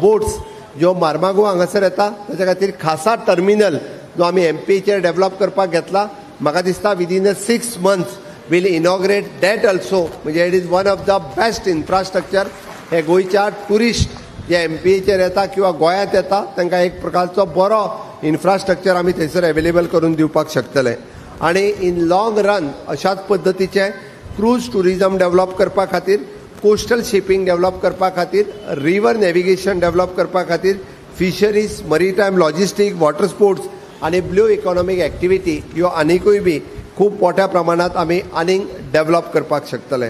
बोट्स ज्यो मार्मागोवा हांगासर येता ताच्या खातीर खासा टर्मिनल जो आमी एमपीएचेर डेव्हलप करपाक घेतला. म्हाका दिसता within a 6 months we'll inaugurate that also. म्हणजे it is one of the best infrastructure. हे गोंयच्या ट्युरिस्ट जे एमपीएचेर येता किंवा गोंयांत येता तांकां एक प्रकारचो बरो इन्फ्रास्ट्रक्चर आमी थंयसर एवेलेबल करून दिवपाक शकतले. आनी इन लॉंग रन अशाच पद्दतीचे क्रूज ट्युरिजम डेव्हलप करपा खातीर, कोस्टल शिपींग डेव्हलप करपा खातीर, रिवर नॅव्हिगेशन डेव्हलप करपा खातीर, fisheries, maritime logistic, water sports आनी ब्लू इकॉनॉमीक एक्टिविटी ह्यो आनिकूय बी खूब मोठ्या प्रमाणात आमी आनीक डेव्हलप करपाक शकतले.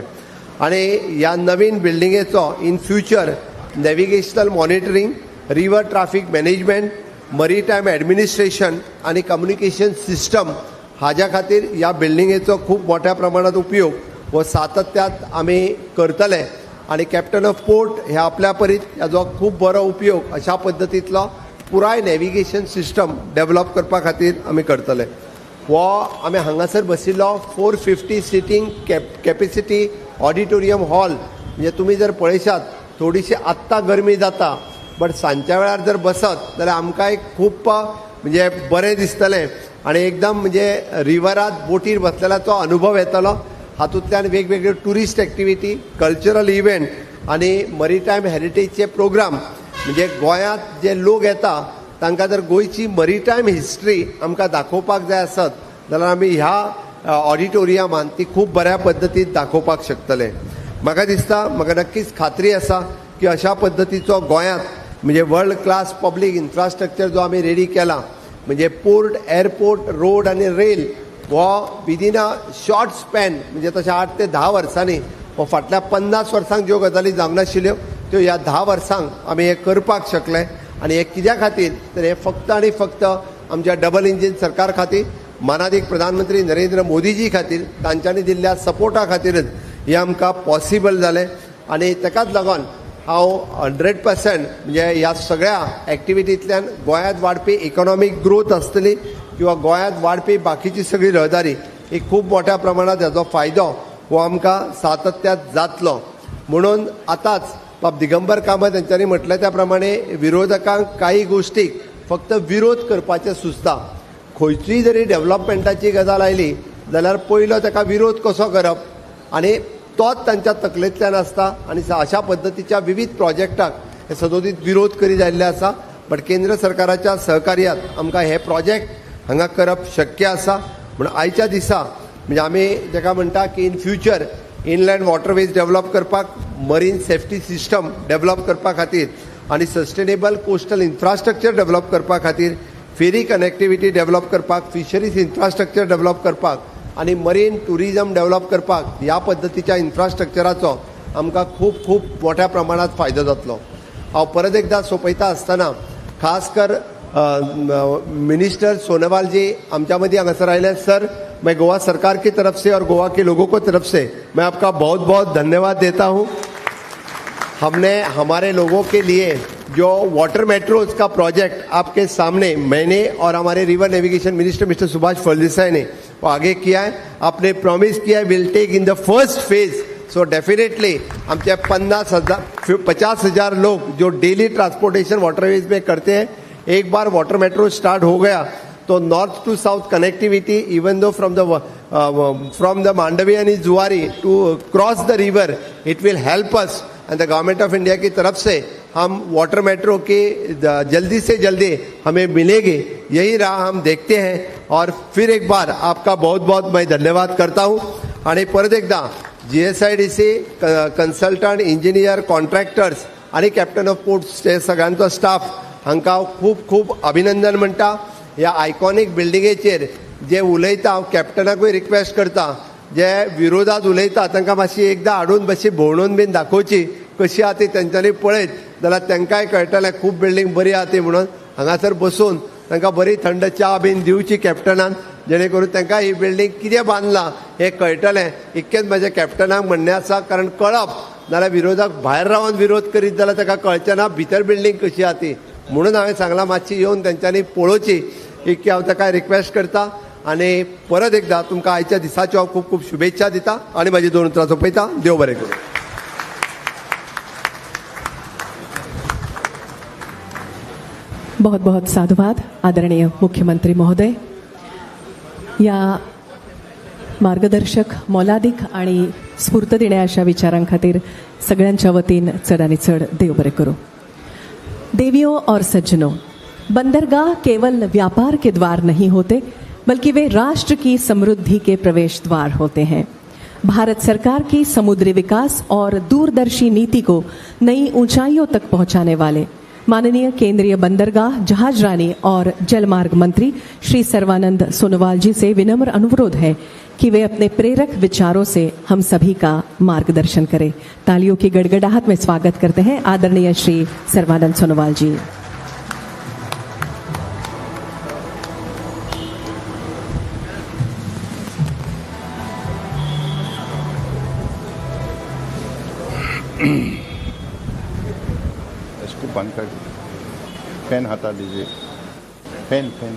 आनी ह्या नवीन बिल्डिंगेचो in future navigational monitoring, river traffic management, maritime administration आनी कम्युनिकेशन सिस्टम हाज्या खातीर ह्या बिल्डिंगेचो खूब मोठ्या प्रमाणात उपयोग हो सातत्यात आमी करतले आनी कॅप्टन ऑफ पोर्ट हे आपल्या परीत हाजो खूब बरो उपयोग अशा पद्दतींतलो पुराय नॅविगेशन सिस्टम डेवलप करपा खातीर आमी करतले. हो आमी हांगासर बशिल्लो 450 सिटींग कॅपेसिटी ऑडिटोरियम हॉल, म्हणजे तुमी जर पळयशात थोडीशी आत्तां गरमी जाता, बट सांजच्या वेळार जर बसत जाल्यार आमकांय खूब म्हणजे बरें दिसतलें आनी एकदम म्हणजे रिवरात बोटीर बसलेल्याचो अनुभव येतलो. हातूंतल्यान वेगवेगळे ट्युरिस्ट एक्टिविटी, कल्चरल इव्हेंट आनी मरीटायम हेरिटेजचे प्रोग्राम, म्हणजे गोंयांत जे लोक येता तांकां जर गोंयची मरीटायम हिस्ट्री आमकां दाखोवपाक जाय आसत जाल्यार आमी ह्या ऑडिटोरियमान ती खूब बऱ्या पद्दतीन दाखोवपाक शकतले. म्हाका दिसता, म्हाका नक्कीच खात्री आसा की अशा पद्दतीचो गोंयांत म्हणजे वर्ल्ड क्लास पब्लीक इन्फ्रास्ट्रक्चर जो आमी रेडी केला, म्हणजे पोर्ट, एअरपोर्ट, रोड आनी रेल हो विदीन अ शॉर्ट स्पॅन, म्हणजे तशें 8 ते 10 वर्सांनी हो फाटल्या 50 वर्सांक ज्यो गजाली जावंक नाशिल्ल्यो त्यो ह्या 10 वर्सांक आमी हें करपाक शकले. आनी हें कित्या खातीर तर हें फक्त आनी फक्त आमच्या डबल इंजीन सरकार खातीर, मानादीक प्रधानमंत्री नरेंद्र मोदीजी खातीर, तांच्यांनी दिल्ल्या सपोर्टा खातीरच हें आमकां पॉसिबल जालें. आनी ताकाच लागून हांव 100% म्हणजे ह्या सगळ्या एक्टिविटींतल्यान गोंयांत वाडपी इकॉनॉमीक ग्रोथ आसतली किंवा गोंयांत वाडपी बाकीची सगळी रहदारी ही खूब मोठ्या प्रमाणात हाजो फायदो हो आमकां सातत्यात जातलो. म्हणून आतांच बाब दिगंबर कामत हेंच्यांनी म्हटलें त्या प्रमाणे विरोधकांक काही गोश्टीक फक्त विरोध करपाचें सुचता. खंयचीय जरी डेवलपमेंटाची गजाल आयली जाल्यार पयलो ताका विरोध कसो करप आनी तोच तांच्या तकलेंतल्यान आसता आनी अशा पद्दतीच्या विविध प्रोजेक्टाक हे सदोदीत विरोध करीत आयिल्ले आसा. बट केंद्र सरकाराच्या सहकार्यात आमकां हे प्रोजेक्ट हांगा करप शक्य आसा. म्हूण आयच्या दिसा म्हणजे आमी ताका म्हणटा की in future inland waterways develop करपाक, मरीन सेफ्टी सिस्टम डेवलप करपा खातीर आनी सस्टेनेबल कोस्टल इन्फ्रास्ट्रक्चर डेवलप करपा खातीर, फेरी कनेक्टिविटी डेवलप करपाक, फिशरीज इन्फ्रास्ट्रक्चर डेवलप करपाक आनी मरीन ट्युरिजम डेवलप करपाक ह्या पद्दतीच्या इन्फ्रास्ट्रक्चराचो आमकां खूब खूब मोठ्या प्रमाणात फायदो जातलो. हांव परत एकदां सोंपयता आसतना खास कर मिनिस्टर सोनोवाल जी आमच्या मदीं हांगासर आयले. सर, मैं गोवा सरकार की तरफ से और गोवा के लोगों को तरफ से मैं आपका बहुत बहुत धन्यवाद देता हूँ. हमने हमारे लोगों के लिए जो वाटर मेट्रोज का प्रोजेक्ट आपके सामने मैंने और हमारे river navigation minister mister Subhash Phaldesai ने वो आगे किया है. आपने प्रॉमिस किया है will take in the first phase. So definitely आमचे 50,000 लोग जो डेली ट्रांसपोर्टेशन वाटरवेज में करते हैं, एक बार वाटर मेट्रो स्टार्ट हो गया तो north to south connectivity even though from the Mandovi and Zuari to cross the river it will help us. And the government of India की तरफ से हम water metro की जल्दी से जल्दी हमें मिलेगी, यही राह हम देखते हैं. और फिर एक बार आपका बहुत बहुत मैं धन्यवाद करता हूँ. आणि परत एकदा GSIDC consultant, engineer, contractors आणि कॅप्टन ऑफ पोर्ट्स हे सगळ्यांचो स्टाफ हांकां खूब खूब अभिनंदन म्हणटा. ह्या आयकॉनीक बिल्डिंगेचेर जे उलयता हांव कॅप्टनाकूय रिक्वेस्ट करता, जे विरोधात उलयता तांकां मातशी एकदां हाडून मातशी भोंवडून बीन दाखोवची कशी आहा ती तेंच्यांनी पळयत जाल्यार तांकांय कळटलें खूब बिल्डींग बरी आहा ती म्हणून. हांगासर बसून तांकां बरी थंड च्या बीन दिवची कॅप्टनान, जेणे करून तांकां ही बिल्डींग कितें बांदलां हें कळटलें. इतकेंच म्हजें कॅप्टनाक म्हणणें आसा, कारण कळप नाल्यार विरोधक भायर रावन विरोध करीत जाल्यार ताका कळचें ना भितर बिल्डींग कशी आहा ती. म्हणून हांवें सांगलां मातशी येवन तेंच्यांनी पळोवची, इतकी हांव ताका रिक्वेस्ट करता. आनी परत एकदां तुमकां आयच्या दिसाच्यो हांव खूब खूब शुभेच्छा दिता आनी म्हाजी दोन उतरां सोंपयता. देव बरें करूं. बहुत बहुत साधुवाद आदरणीय मुख्यमंत्री महोदय. या मार्गदर्शक, मोलादीक आणि स्फूर्त देण्या अशा विचारांखातीर सगळ्यांच्या वतीन चड आणि चड देव बरें करूं. देवियों और सज्जनों, बंदरगाह केवल व्यापार के द्वार नहीं होते, बल्कि वे राष्ट्र की समृद्धि के प्रवेश द्वार होते हैं. भारत सरकार की समुद्री विकास और दूरदर्शी नीति को नई ऊंचाइयों तक पहुंचाने वाले माननीय केंद्रीय बंदरगाह, जहाजरानी और जलमार्ग मंत्री श्री सर्बानंद सोनोवाल जी से विनम्र अनुरोध है कि वे अपने प्रेरक विचारों से हम सभी का मार्गदर्शन करें. तालियों की गड़गड़ाहट में स्वागत करते हैं आदरणीय श्री सर्बानंद सोनोवाल जी. बंद कर दीजिए, फैन हटा दीजिए, फैन फैन।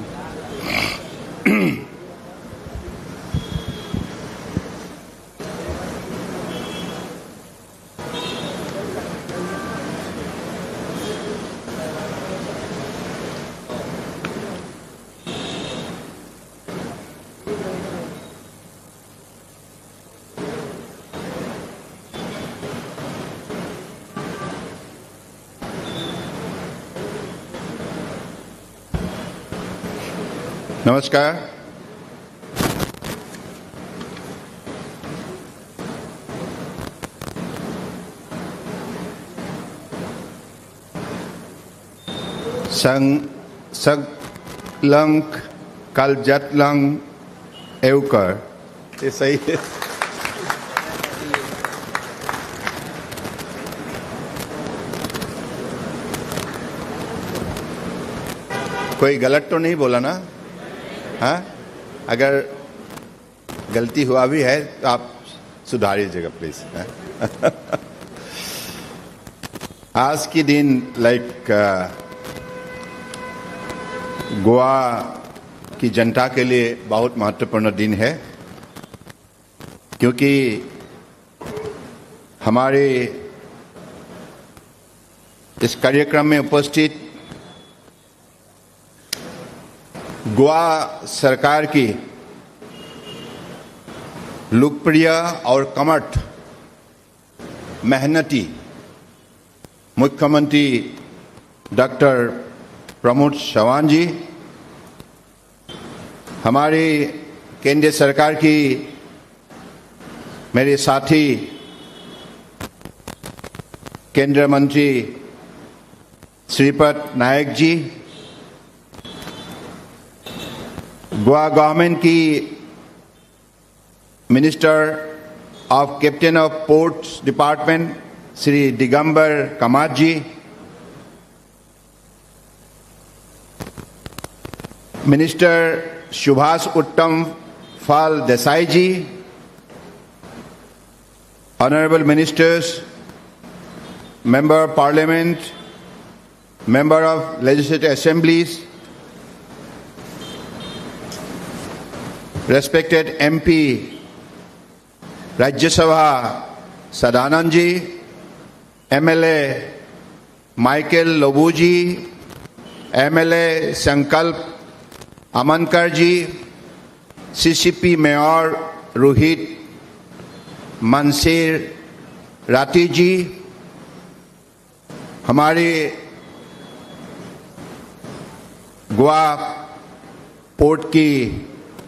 नमस्कार। संग कलजतलंग एवकर, ये सही है। कोई गलत तो नहीं बोला ना? हाँ, अगर गलती हुआ भी है तो आप सुधार लीजिएगा प्लीज। आज के दिन लाइक गोवा की जनता के लिए बहुत महत्वपूर्ण दिन है, क्योंकि हमारे इस कार्यक्रम में उपस्थित गोवा सरकार की लोकप्रिय और कमठ मेहनती मुख्यमंत्री डॉक्टर प्रमोद चौहान जी, हमारी केंद्र सरकार की मेरे साथी केंद्रीय मंत्री श्रीपद नायक जी, गोवा गवर्नमेंट की minister of captain of ports department Shri Digambar Kamat ji, minister Subhash Uttam Fal Desai ji, honourable ministers, member of parliament, member of legislative assemblies, respected MP Rajya Sabha Sadanand ji, MLA Michael Lobo ji, MLA Sankalp Amonkar ji, CCP mayor Rohit Monserrate ji, हमारे Goa port की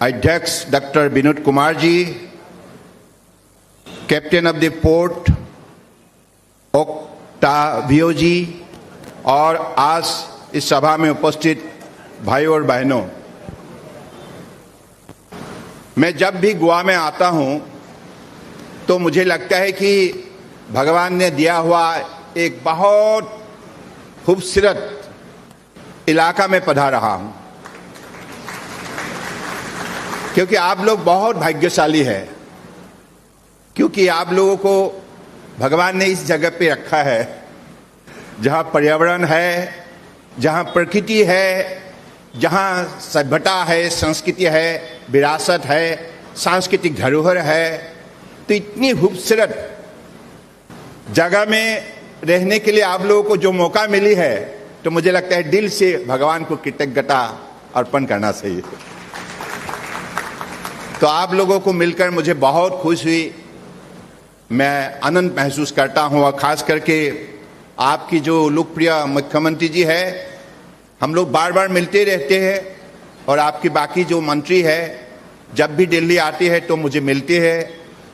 अध्यक्ष doctor Vinod Kumar ji, captain of the port Octavio ji, और आज इस सभा में उपस्थित भाई और बहनों, मैं जब भी गोवा में आता हूं तो मुझे लगता है कि भगवान ने दिया हुआ एक बहुत खूबसूरत इलाका में पधार रहा हूं, क्योंकि आप लोग बहुत भाग्यशाली हैं, क्योंकि आप लोगों को भगवान ने इस जगह पे रखा है जहां पर्यावरण है, जहां प्रकृति है, जहां सभ्यता है, संस्कृति है, विरासत है, सांस्कृतिक धरोहर है। तो इतनी खूबसूरत जगह में रहने के लिए आप लोगों को जो मौका मिली है, तो मुझे लगता है दिल से भगवान को कृतज्ञता अर्पण करना चाहिए। तो आप लोगों को मिलकर मुझे बहुत खुश हुई, मैं आनंद महसूस करता हूं, और खास करके आपकी जो लोकप्रिय मुख्यमंत्री जी है, हम लोग बार बार मिलते रहते हैं, और आपकी बाकी जो मंत्री है जब भी दिल्ली आती है तो मुझे मिलते हैं,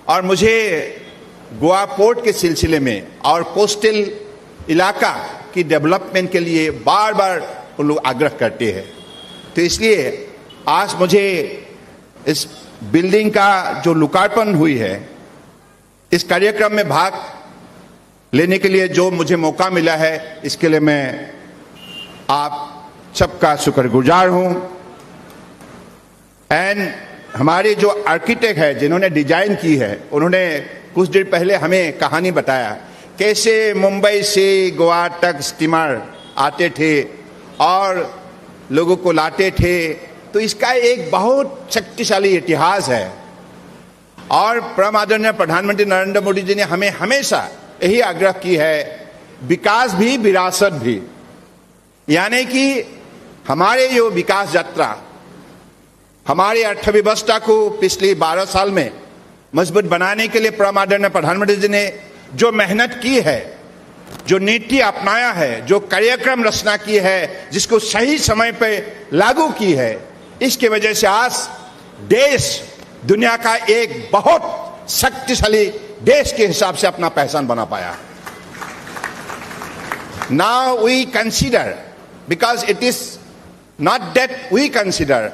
और मुझे गोवा पोर्ट के सिलसिले में और कोस्टल इलाका की डेवलपमेंट के लिए बार बार उन लोग आग्रह करते हैं। तो इसलिए आज मुझे इस बिल्डिंग का जो लोकार्पण हुई है, इस कार्यक्रम में भाग लेने के लिए जो मुझे मौका मिला है, इसके लिए मैं आप सबका शुक्रगुजार हूं। एंड हमारे जो आर्किटेक्ट है, जिन्होंने डिजाइन की है, उन्होंने कुछ देर पहले हमें कहानी बताया कैसे मुंबई से गोवा तक स्टीमर आते थे और लोगों को लाते थे। तो इसका एक बहुत शक्तिशाली इतिहास है और परम आदरणीय प्रधानमंत्री नरेंद्र मोदी जी ने हमें हमेशा यही आग्रह की है, विकास भी विरासत भी, यानी कि हमारे जो विकास यात्रा, हमारी अर्थव्यवस्था को पिछले 12 साल में मजबूत बनाने के लिए परम आदरणीय प्रधानमंत्री जी ने जो मेहनत की है, जो नीति अपनाया है, जो कार्यक्रम रचना की है, जिसको सही समय पे लागू की है, इसके वजह से आज देश दुनिया का एक बहुत शक्तिशाली देश के हिसाब से अपना पहचान बना पाया। Now we consider, because it is not that we consider,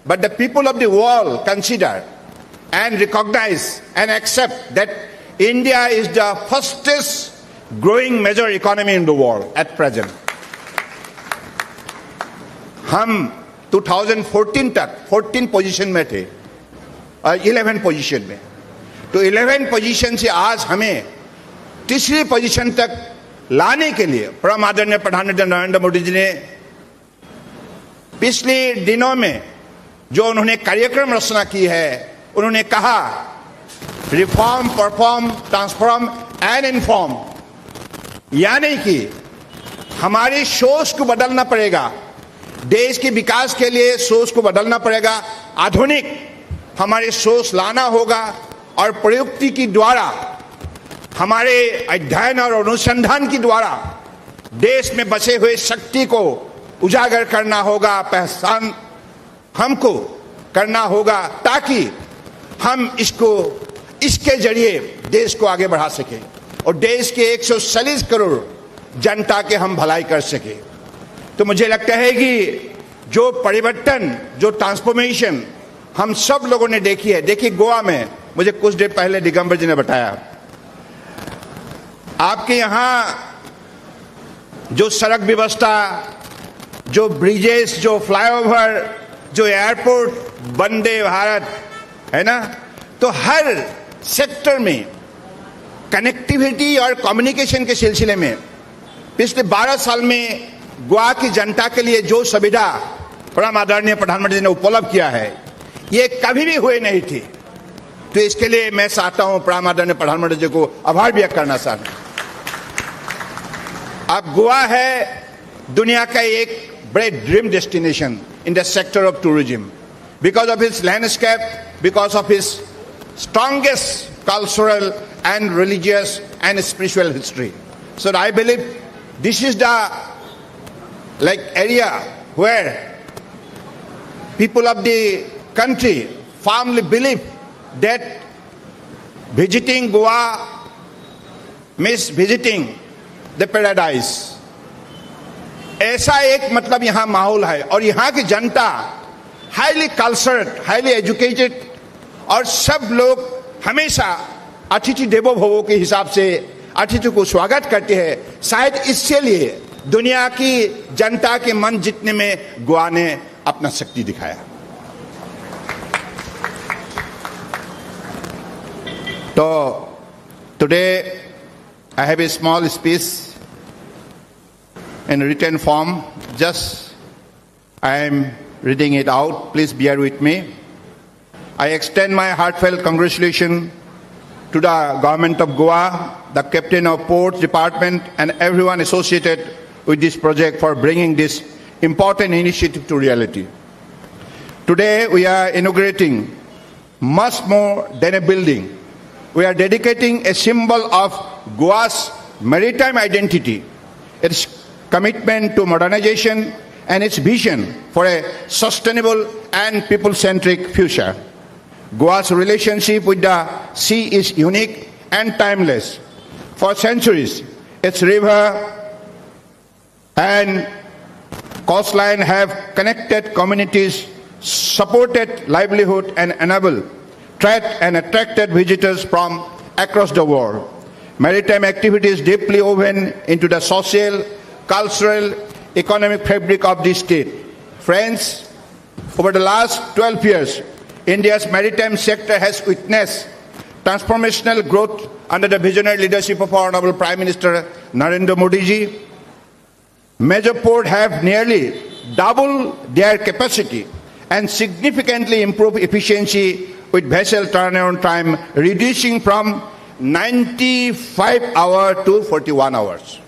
but the people of the world consider and recognize and accept that India is the fastest growing major economy in the world at present. हम 2014 तक 14 position में थे और 11 position में, तो 11 position से आज हमें तीसरी position तक लाने के लिए परम आदरणीय प्रधानमंत्री नरेंद्र मोदी जी ने पिछले दिनों में जो उन्होंने कार्यक्रम रचना की है, उन्होंने कहा reform, perform, transform and inform, यानी कि हमारी सोच को बदलना पड़ेगा, देश के विकास के लिए सोच को बदलना पड़ेगा, आधुनिक हमारी सोच लाना होगा और प्रयुक्ति की द्वारा, हमारे अध्ययन और अनुसंधान की द्वारा देश में बसे हुए शक्ति को उजागर करना होगा, पहचान हमको करना होगा, ताकि हम इसको, इसके जरिए देश को आगे बढ़ा सकें और देश के 140 करोड़ जनता के हम भलाई कर सकें। तो मुझे लगता है कि जो परिवर्तन, जो ट्रांसफॉर्मेशन हम सब लोगों ने देखी है, देखिए गोवा में मुझे कुछ देर पहले दिगंबर जी ने बताया, आपके यहाँ जो सड़क व्यवस्था, जो ब्रिजेस, जो फ्लाईओवर, जो एयरपोर्ट, वंदे भारत है ना, तो हर सेक्टर में कनेक्टिविटी और कम्युनिकेशन के सिलसिले में पिछले 12 साल में गोवा की जनता के लिए जो सुविधा परम आदरणीय प्रधानमंत्री जी ने उपलब्ध किया है, ये कभी भी हुए नहीं थी। तो इसके लिए मैं चाहता हूं परम आदरणीय प्रधानमंत्री जी को आभार व्यक्त करना चाहता हूं। अब गोवा है दुनिया का एक बड़े dream destination in the sector of tourism, because of its landscape, because of its strongest cultural and religious and spiritual history. So I believe this is the like area where people of the country firmly believe that visiting Goa means visiting the paradise. ऐसा एक मतलब यहाँ माहौल है और यहाँ की जनता highly cultured, highly educated और सब लोग हमेशा अतिथि देवो भवो के हिसाब से अतिथि को स्वागत करते हैं। शायद इसके लिए दुनिया की जनता के मन जीतने में गोवा ने अपना शक्ति दिखाया। तो today I have a small speech in written form, just I am reading it out, please bear with me. I extend my heartfelt congratulations to the government of Goa, the captain of ports department and everyone associated with this project for bringing this important initiative to reality. Today we are inaugurating much more than a building. We are dedicating a symbol of Goa's maritime identity, its commitment to modernization and its vision for a sustainable and people-centric future. Goa's relationship with the sea is unique and timeless. For centuries, its river and coastline have connected communities, supported livelihood and enabled trade and attracted visitors from across the world. Maritime activities deeply woven into the social, cultural, economic fabric of this state. Friends, over the last 12 years, India's maritime sector has witnessed transformational growth under the visionary leadership of our Honorable Prime Minister Narendra Modi ji. Major ports have nearly doubled their capacity and significantly improved efficiency with vessel turnaround time reducing from 95 hours to 41 hours.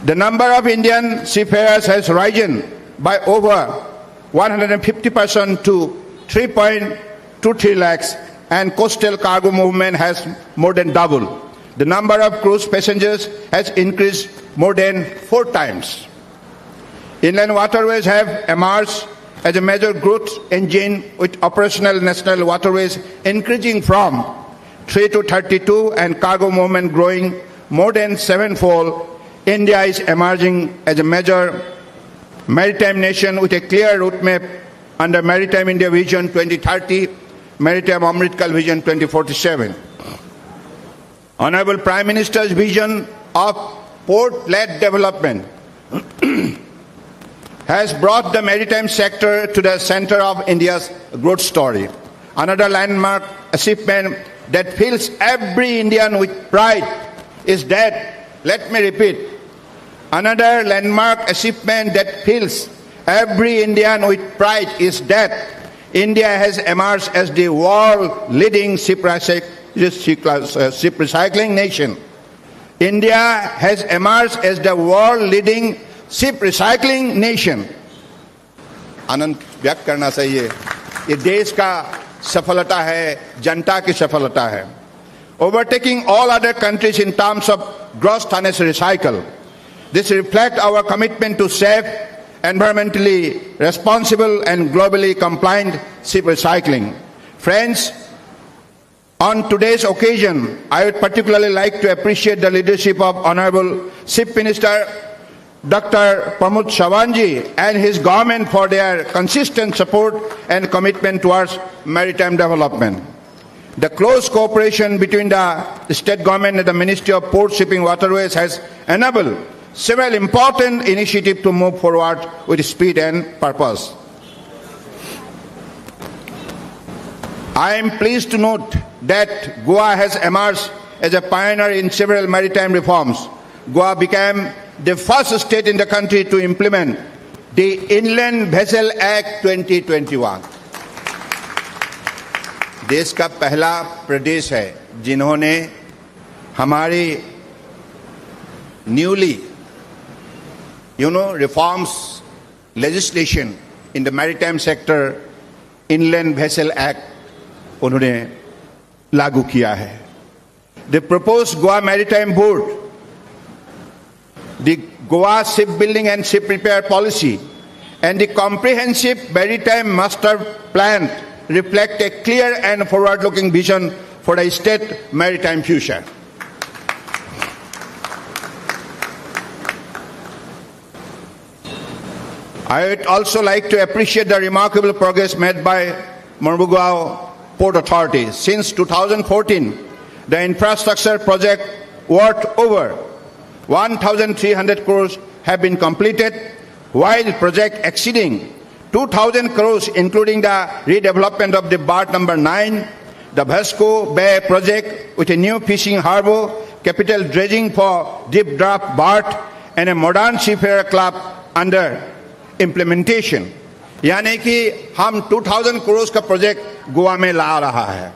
The number of Indian seafarers has risen by over 150% to 3.23 lakhs, and coastal cargo movement has more than doubled. The number of cruise passengers has increased more than 4 times. Inland waterways have emerged as a major growth engine, with operational national waterways increasing from 3 to 32 and cargo movement growing more than 7-fold. India is emerging as a major maritime nation with a clear roadmap under Maritime India Vision 2030, Maritime Amrit Kaal Vision 2047. Honorable Prime Minister's vision of port-led development has brought the maritime sector to the center of India's growth story. Another landmark achievement that fills every Indian with pride is that, let me repeat, another landmark achievement that fills every Indian with pride is that India has emerged as the world-leading ship recycling nation. India has emerged as the world-leading ship recycling nation. आनंद व्यक्त करना चाहिए, ये देश का सफलता है, जनता की सफलता है. Overtaking all other countries in terms of gross tonnage recycle. This reflects our commitment to safe, environmentally responsible and globally compliant ship recycling. Friends, on today's occasion, I would particularly like to appreciate the leadership of Honorable Ship Minister Dr. Pramod Sawant and his government for their consistent support and commitment towards maritime development. The close cooperation between the state government and the Ministry of Port, Shipping, Waterways has enabled several important initiatives to move forward with speed and purpose. I am pleased to note that Goa has emerged as a pioneer in several maritime reforms. Goa became the first state in the country to implement the Inland Vessel Act 2021. देश का पहला प्रदेश है जिन्होंने हमारी newly reforms legislation in the maritime sector, Inland Vessel Act उन्होंने लागू किया है. The proposed Goa Maritime Board, the Goa Shipbuilding and Ship Repair Policy, and the comprehensive Maritime Master Plan reflect a clear and forward-looking vision for the state maritime future. I would also like to appreciate the remarkable progress made by Mormugao Port Authority. Since 2014, the infrastructure project worth over 1,300 crores have been completed, while project exceeding 2,000 crores, including the redevelopment of the berth number 9, the Vasco Bay project with a new fishing harbour, capital dredging for deep draft berth, and a modern seafarer club under implementation. यानी कि हम 2,000 crores का project Goa में ला रहा है.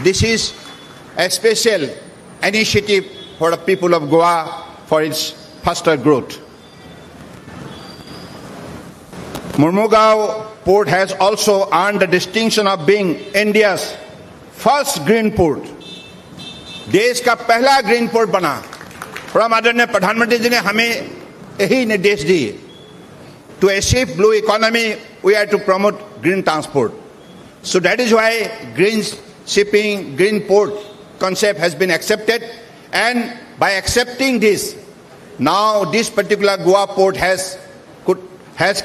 This is a special initiative for the people of Goa for its faster growth. Mormugao Port has also earned the distinction of being India's first green port. देश का पहला green port बना. परम आदरणीय प्रधानमंत्री जी ने हमें यही निर्देश दिए. To achieve blue economy, we have to promote green transport. So that is why green shipping, green port concept has been accepted, and by accepting this, now this particular Goa port has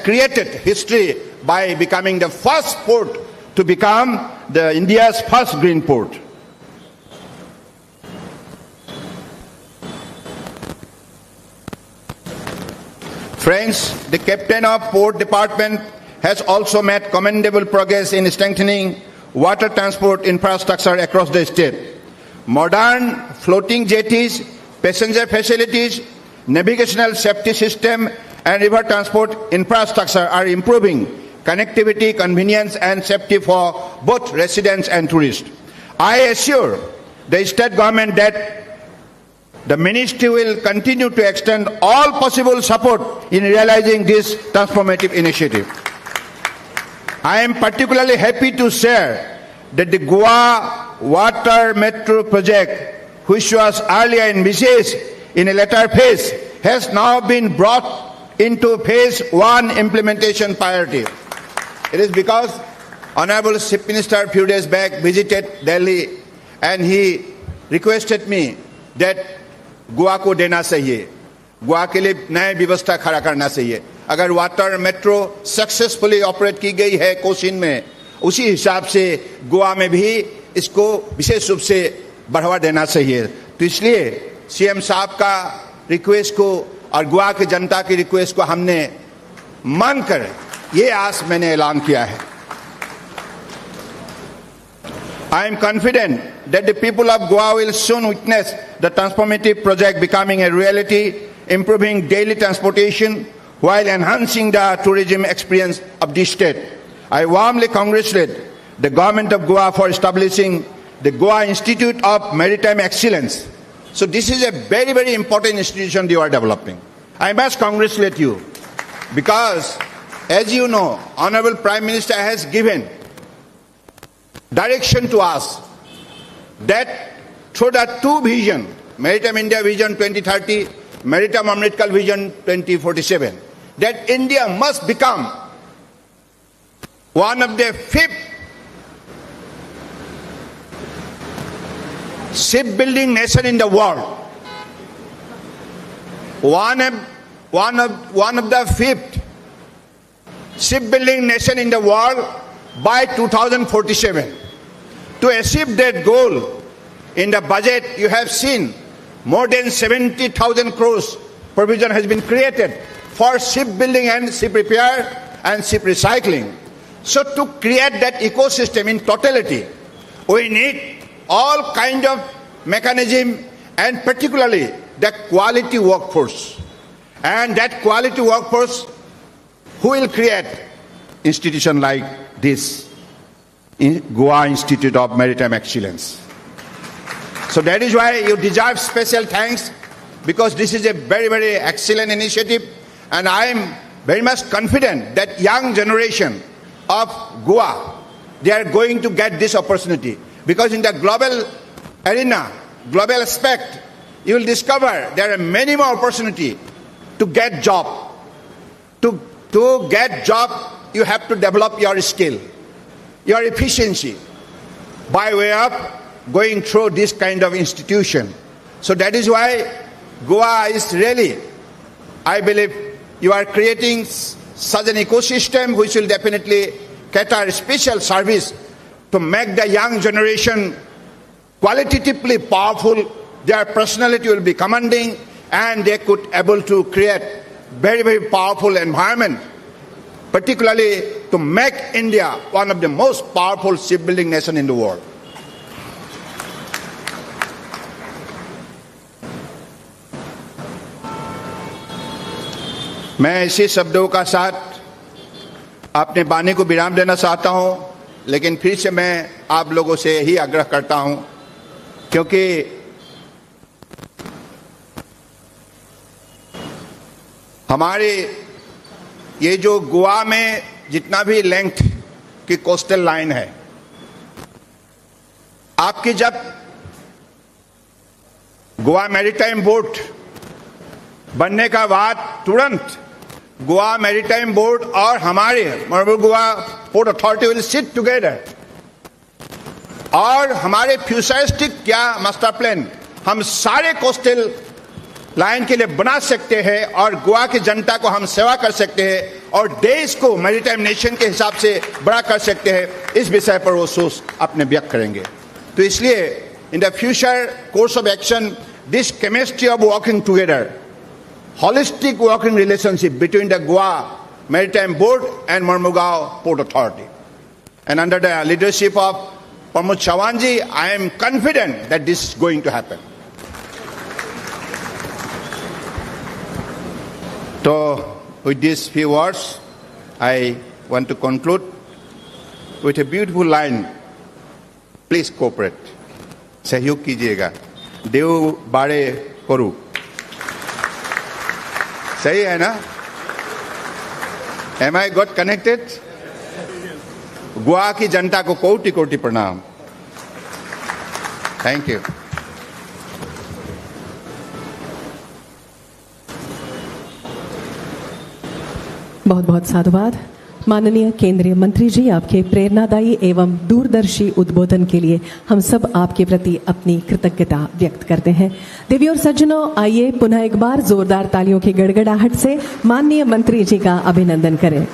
created history by becoming the first port to become the India's first green port. Friends, the captain of port department has also made commendable progress in strengthening water transport infrastructure across the state. Modern floating jetties, Passenger facilities, navigational safety system, and river transport infrastructure are improving connectivity, convenience, and safety for both residents and tourists. I assure the state government that the ministry will continue to extend all possible support in realizing this transformative initiative. I am particularly happy to share that the Goa Water Metro project, which was earlier envisaged in a later phase, has now been brought into phase 1 implementation priority. It is because Honorable Chief Minister a few days back visited Delhi and he requested me that Goa को देना चाहिए, Goa K लिए नए व्यवस्था खड़ा करना चाहिए। अगर water metro successfully operate की गई है कोचिन में, उसी हिसाब से गोवा में भी इसको विशेष रूप से बढ़ावा देना चाहिए। तो इसलिए सीएम साहब का रिक्वेस्ट को और गोवा की जनता की रिक्वेस्ट को हमने मानकर ये आज मैंने ऐलान किया है। I am confident that the people of Goa will soon witness the transformative project becoming a reality, improving daily transportation while enhancing the tourism experience of the state. I warmly congratulate the government of Goa for establishing the Goa Institute of Maritime Excellence. So this is a very, very important institution you are developing. I must congratulate you because, as you know, Honorable Prime Minister has given direction to us that through the two vision, Maritime India Vision 2030, Maritime Amritkal Vision 2047, that India must become one of the fifth shipbuilding nation in the world. One of the fifth shipbuilding nation in the world by 2047. To achieve that goal, in the budget you have seen more than 70,000 crores provision has been created for shipbuilding and ship repair and ship recycling. So to create that ecosystem in totality, we need all kind of mechanism and particularly the quality workforce. And that quality workforce, who will create institution like this, in Goa Institute of Maritime Excellence. So that is why you deserve special thanks, because this is a very, very excellent initiative, and I am very much confident that young generation of Goa, they are going to get this opportunity, because in the global arena, global aspect, you will discover there are many more opportunity to get job. To get job, you have to develop your skill, your efficiency, by way of going through this kind of institution. So that is why Goa is really, I believe, you are creating such an ecosystem which will definitely cater special service to make the young generation qualitatively powerful. Their personality will be commanding, and they could able to create very, very powerful environment, particularly to make India one of the most powerful shipbuilding nation in the world. मैं इसी शब्दों का साथ अपने वाणी को विराम देना चाहता हूं, लेकिन फिर से मैं आप लोगों से यही आग्रह करता हूं, क्योंकि हमारे ये जो गोवा में जितना भी लेंथ की कोस्टल लाइन है, आपकी जब गोवा मैरीटाइम बोर्ड बनने का बाद तुरंत गोवा मैरीटाइम बोर्ड और हमारे Goa port authority will sit together, और हमारे फ्यूचरिस्टिक क्या मास्टर प्लान हम सारे कोस्टल लाइन के लिए बना सकते हैं, और गोवा की जनता को हम सेवा कर सकते हैं और देश को मैरीटाइम नेशन के हिसाब से बड़ा कर सकते हैं। इस विषय पर वो सोच अपने व्यक्त करेंगे। तो इसलिए in the future course of action, this chemistry of working together, holistic working relationship between the Goa Maritime Board and Mormugao Port Authority. And under the leadership of Pramod Chavan ji, I am confident that this is going to happen. तो with this few words I want to conclude with a beautiful line. Please cooperate, सहयोग कीजिएगा। देव बाड़े करू, सही है ना? Am I got connected? Goa की जनता को कोटि कोटि प्रणाम। Thank you. बहुत बहुत साधुवाद माननीय केंद्रीय मंत्री जी, आपके प्रेरणादायी एवं दूरदर्शी उद्बोधन के लिए हम सब आपके प्रति अपनी कृतज्ञता व्यक्त करते हैं। देवी और सज्जनों, आइए पुनः एक बार जोरदार तालियों की गड़गड़ाहट से माननीय मंत्री जी का अभिनंदन करें।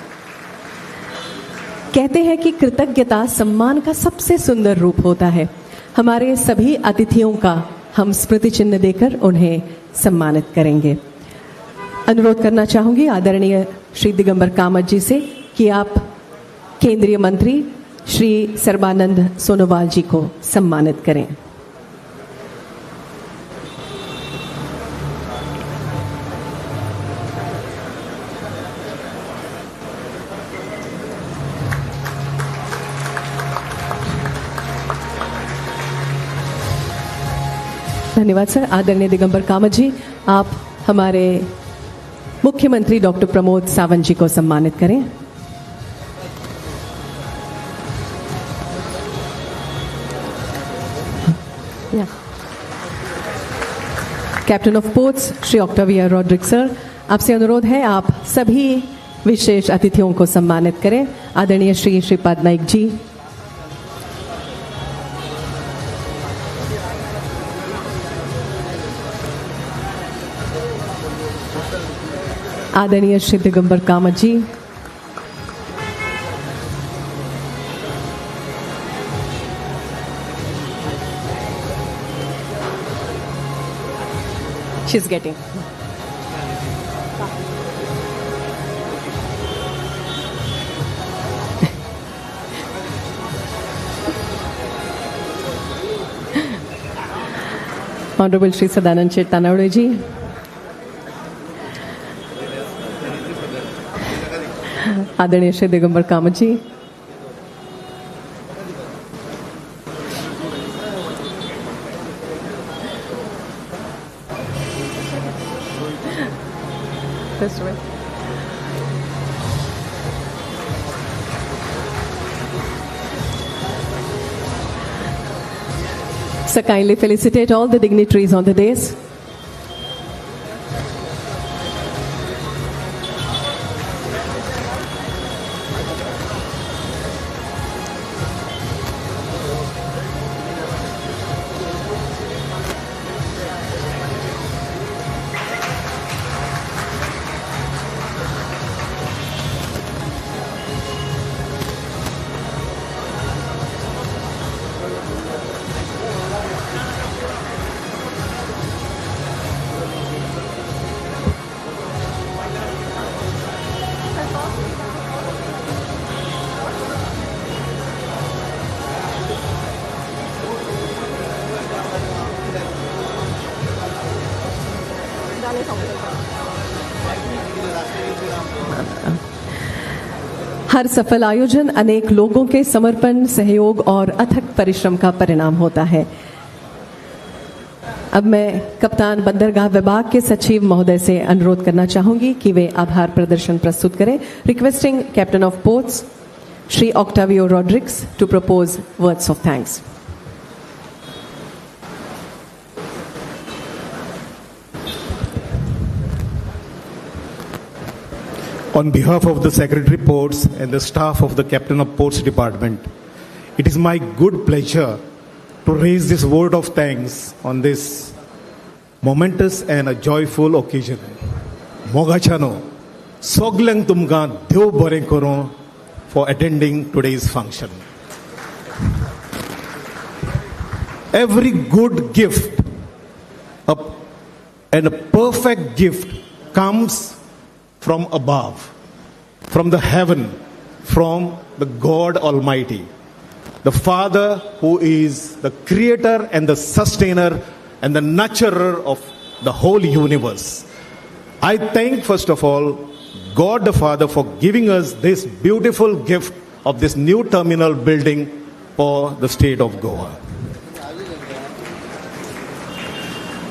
कहते हैं कि कृतज्ञता सम्मान का सबसे सुंदर रूप होता है। हमारे सभी अतिथियों का हम स्मृति चिन्ह देकर उन्हें सम्मानित करेंगे। अनुरोध करना चाहूंगी आदरणीय श्री दिगंबर कामत जी से कि आप केंद्रीय मंत्री श्री सर्बानंद सोनोवाल जी को सम्मानित करें। धन्यवाद सर। आदरणीय दिगंबर कामत जी, आप हमारे मुख्यमंत्री डॉक्टर प्रमोद सावंत जी को सम्मानित करें। Captain of ports Shri Octavio Rodrigues sir, आपसे अनुरोध है आप सभी विशेष अतिथियों को सम्मानित करें। आदरणीय श्री श्रीपाद नाइक जी, आदरणीय Shri Digambar Kamat ji, she's getting. Honorable Shri Sadanand Shet Tanavade ji, आदरणीय Shri Digambar Kamat ji, Sir, kindly felicitate all the dignitaries on the dais. हर सफल आयोजन अनेक लोगों के समर्पण, सहयोग और अथक परिश्रम का परिणाम होता है। अब मैं कप्तान बंदरगाह विभाग के सचिव महोदय से अनुरोध करना चाहूंगी कि वे आभार प्रदर्शन प्रस्तुत करें। Requesting captain of ports Shri Octavio Rodrigues to propose words of thanks. On behalf of the Secretary Ports and the staff of the Captain of Ports Department, it is my good pleasure to raise this word of thanks on this momentous and a joyful occasion. Mogachano, soglang tumka dev baren karo for attending today's function. Every good gift and a perfect gift comes from above, from the heaven, from the God Almighty, the Father who is the creator and the sustainer and the nurturer of the whole universe. I thank, first of all, God the Father for giving us this beautiful gift of this new terminal building for the state of Goa.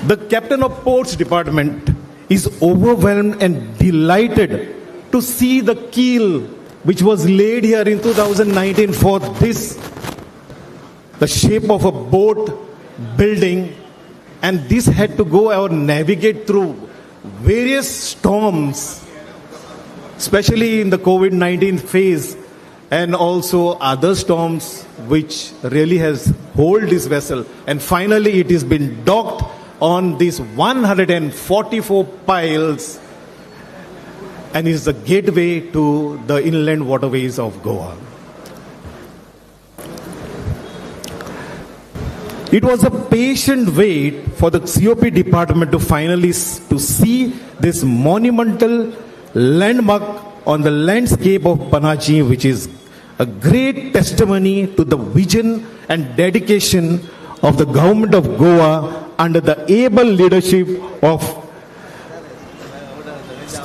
The Captain of Ports Department is overwhelmed and delighted to see the keel which was laid here in 2019 for this, the shape of a boat building, and this had to go or navigate through various storms, especially in the COVID-19 phase, and also other storms which really has hold this vessel. And finally it has been docked on these 144 piles and is the gateway to the inland waterways of Goa. It was a patient wait for the COP department to finally to see this monumental landmark on the landscape of Panaji, which is a great testimony to the vision and dedication of the government of Goa under the able leadership of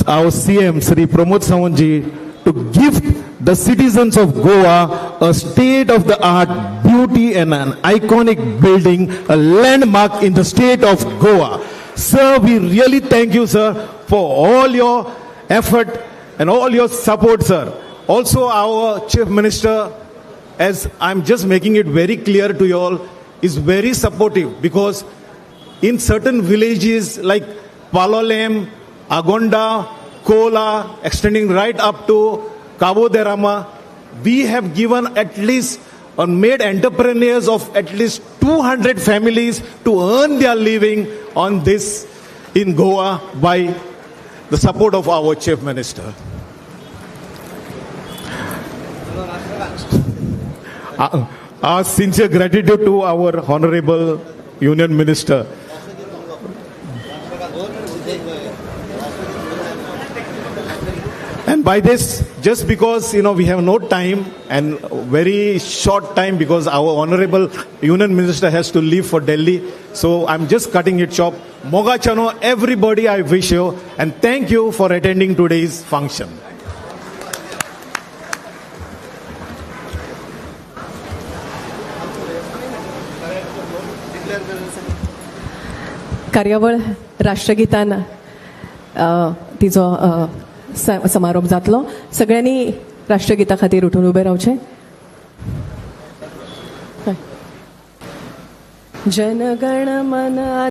our CM, Sri Pramod Sawant ji, to gift the citizens of Goa a state-of-the-art beauty and an iconic building, a landmark in the state of Goa. Sir, we really thank you, sir, for all your effort and all your support, sir. Also, our Chief Minister, as I'm just making it very clear to you all, is very supportive, because in certain villages like Palolem, Agonda, Kola, extending right up to Cabo de Rama, we have given at least or made entrepreneurs of at least 200 families to earn their living on this in Goa by the support of our Chief Minister. Our sincere gratitude to our Honorable Union Minister. And by this, just because we have no time and very short time because our Honorable Union Minister has to leave for Delhi, so I'm just cutting it short. Moga Chano, everybody, I wish you, and thank you for attending today's function. कार्यावळ राष्ट्रगीतान तिचो समारोप जातलो. सगळ्यांनी राष्ट्रगीता खातीर उठून उबे रावचें. जनगण मन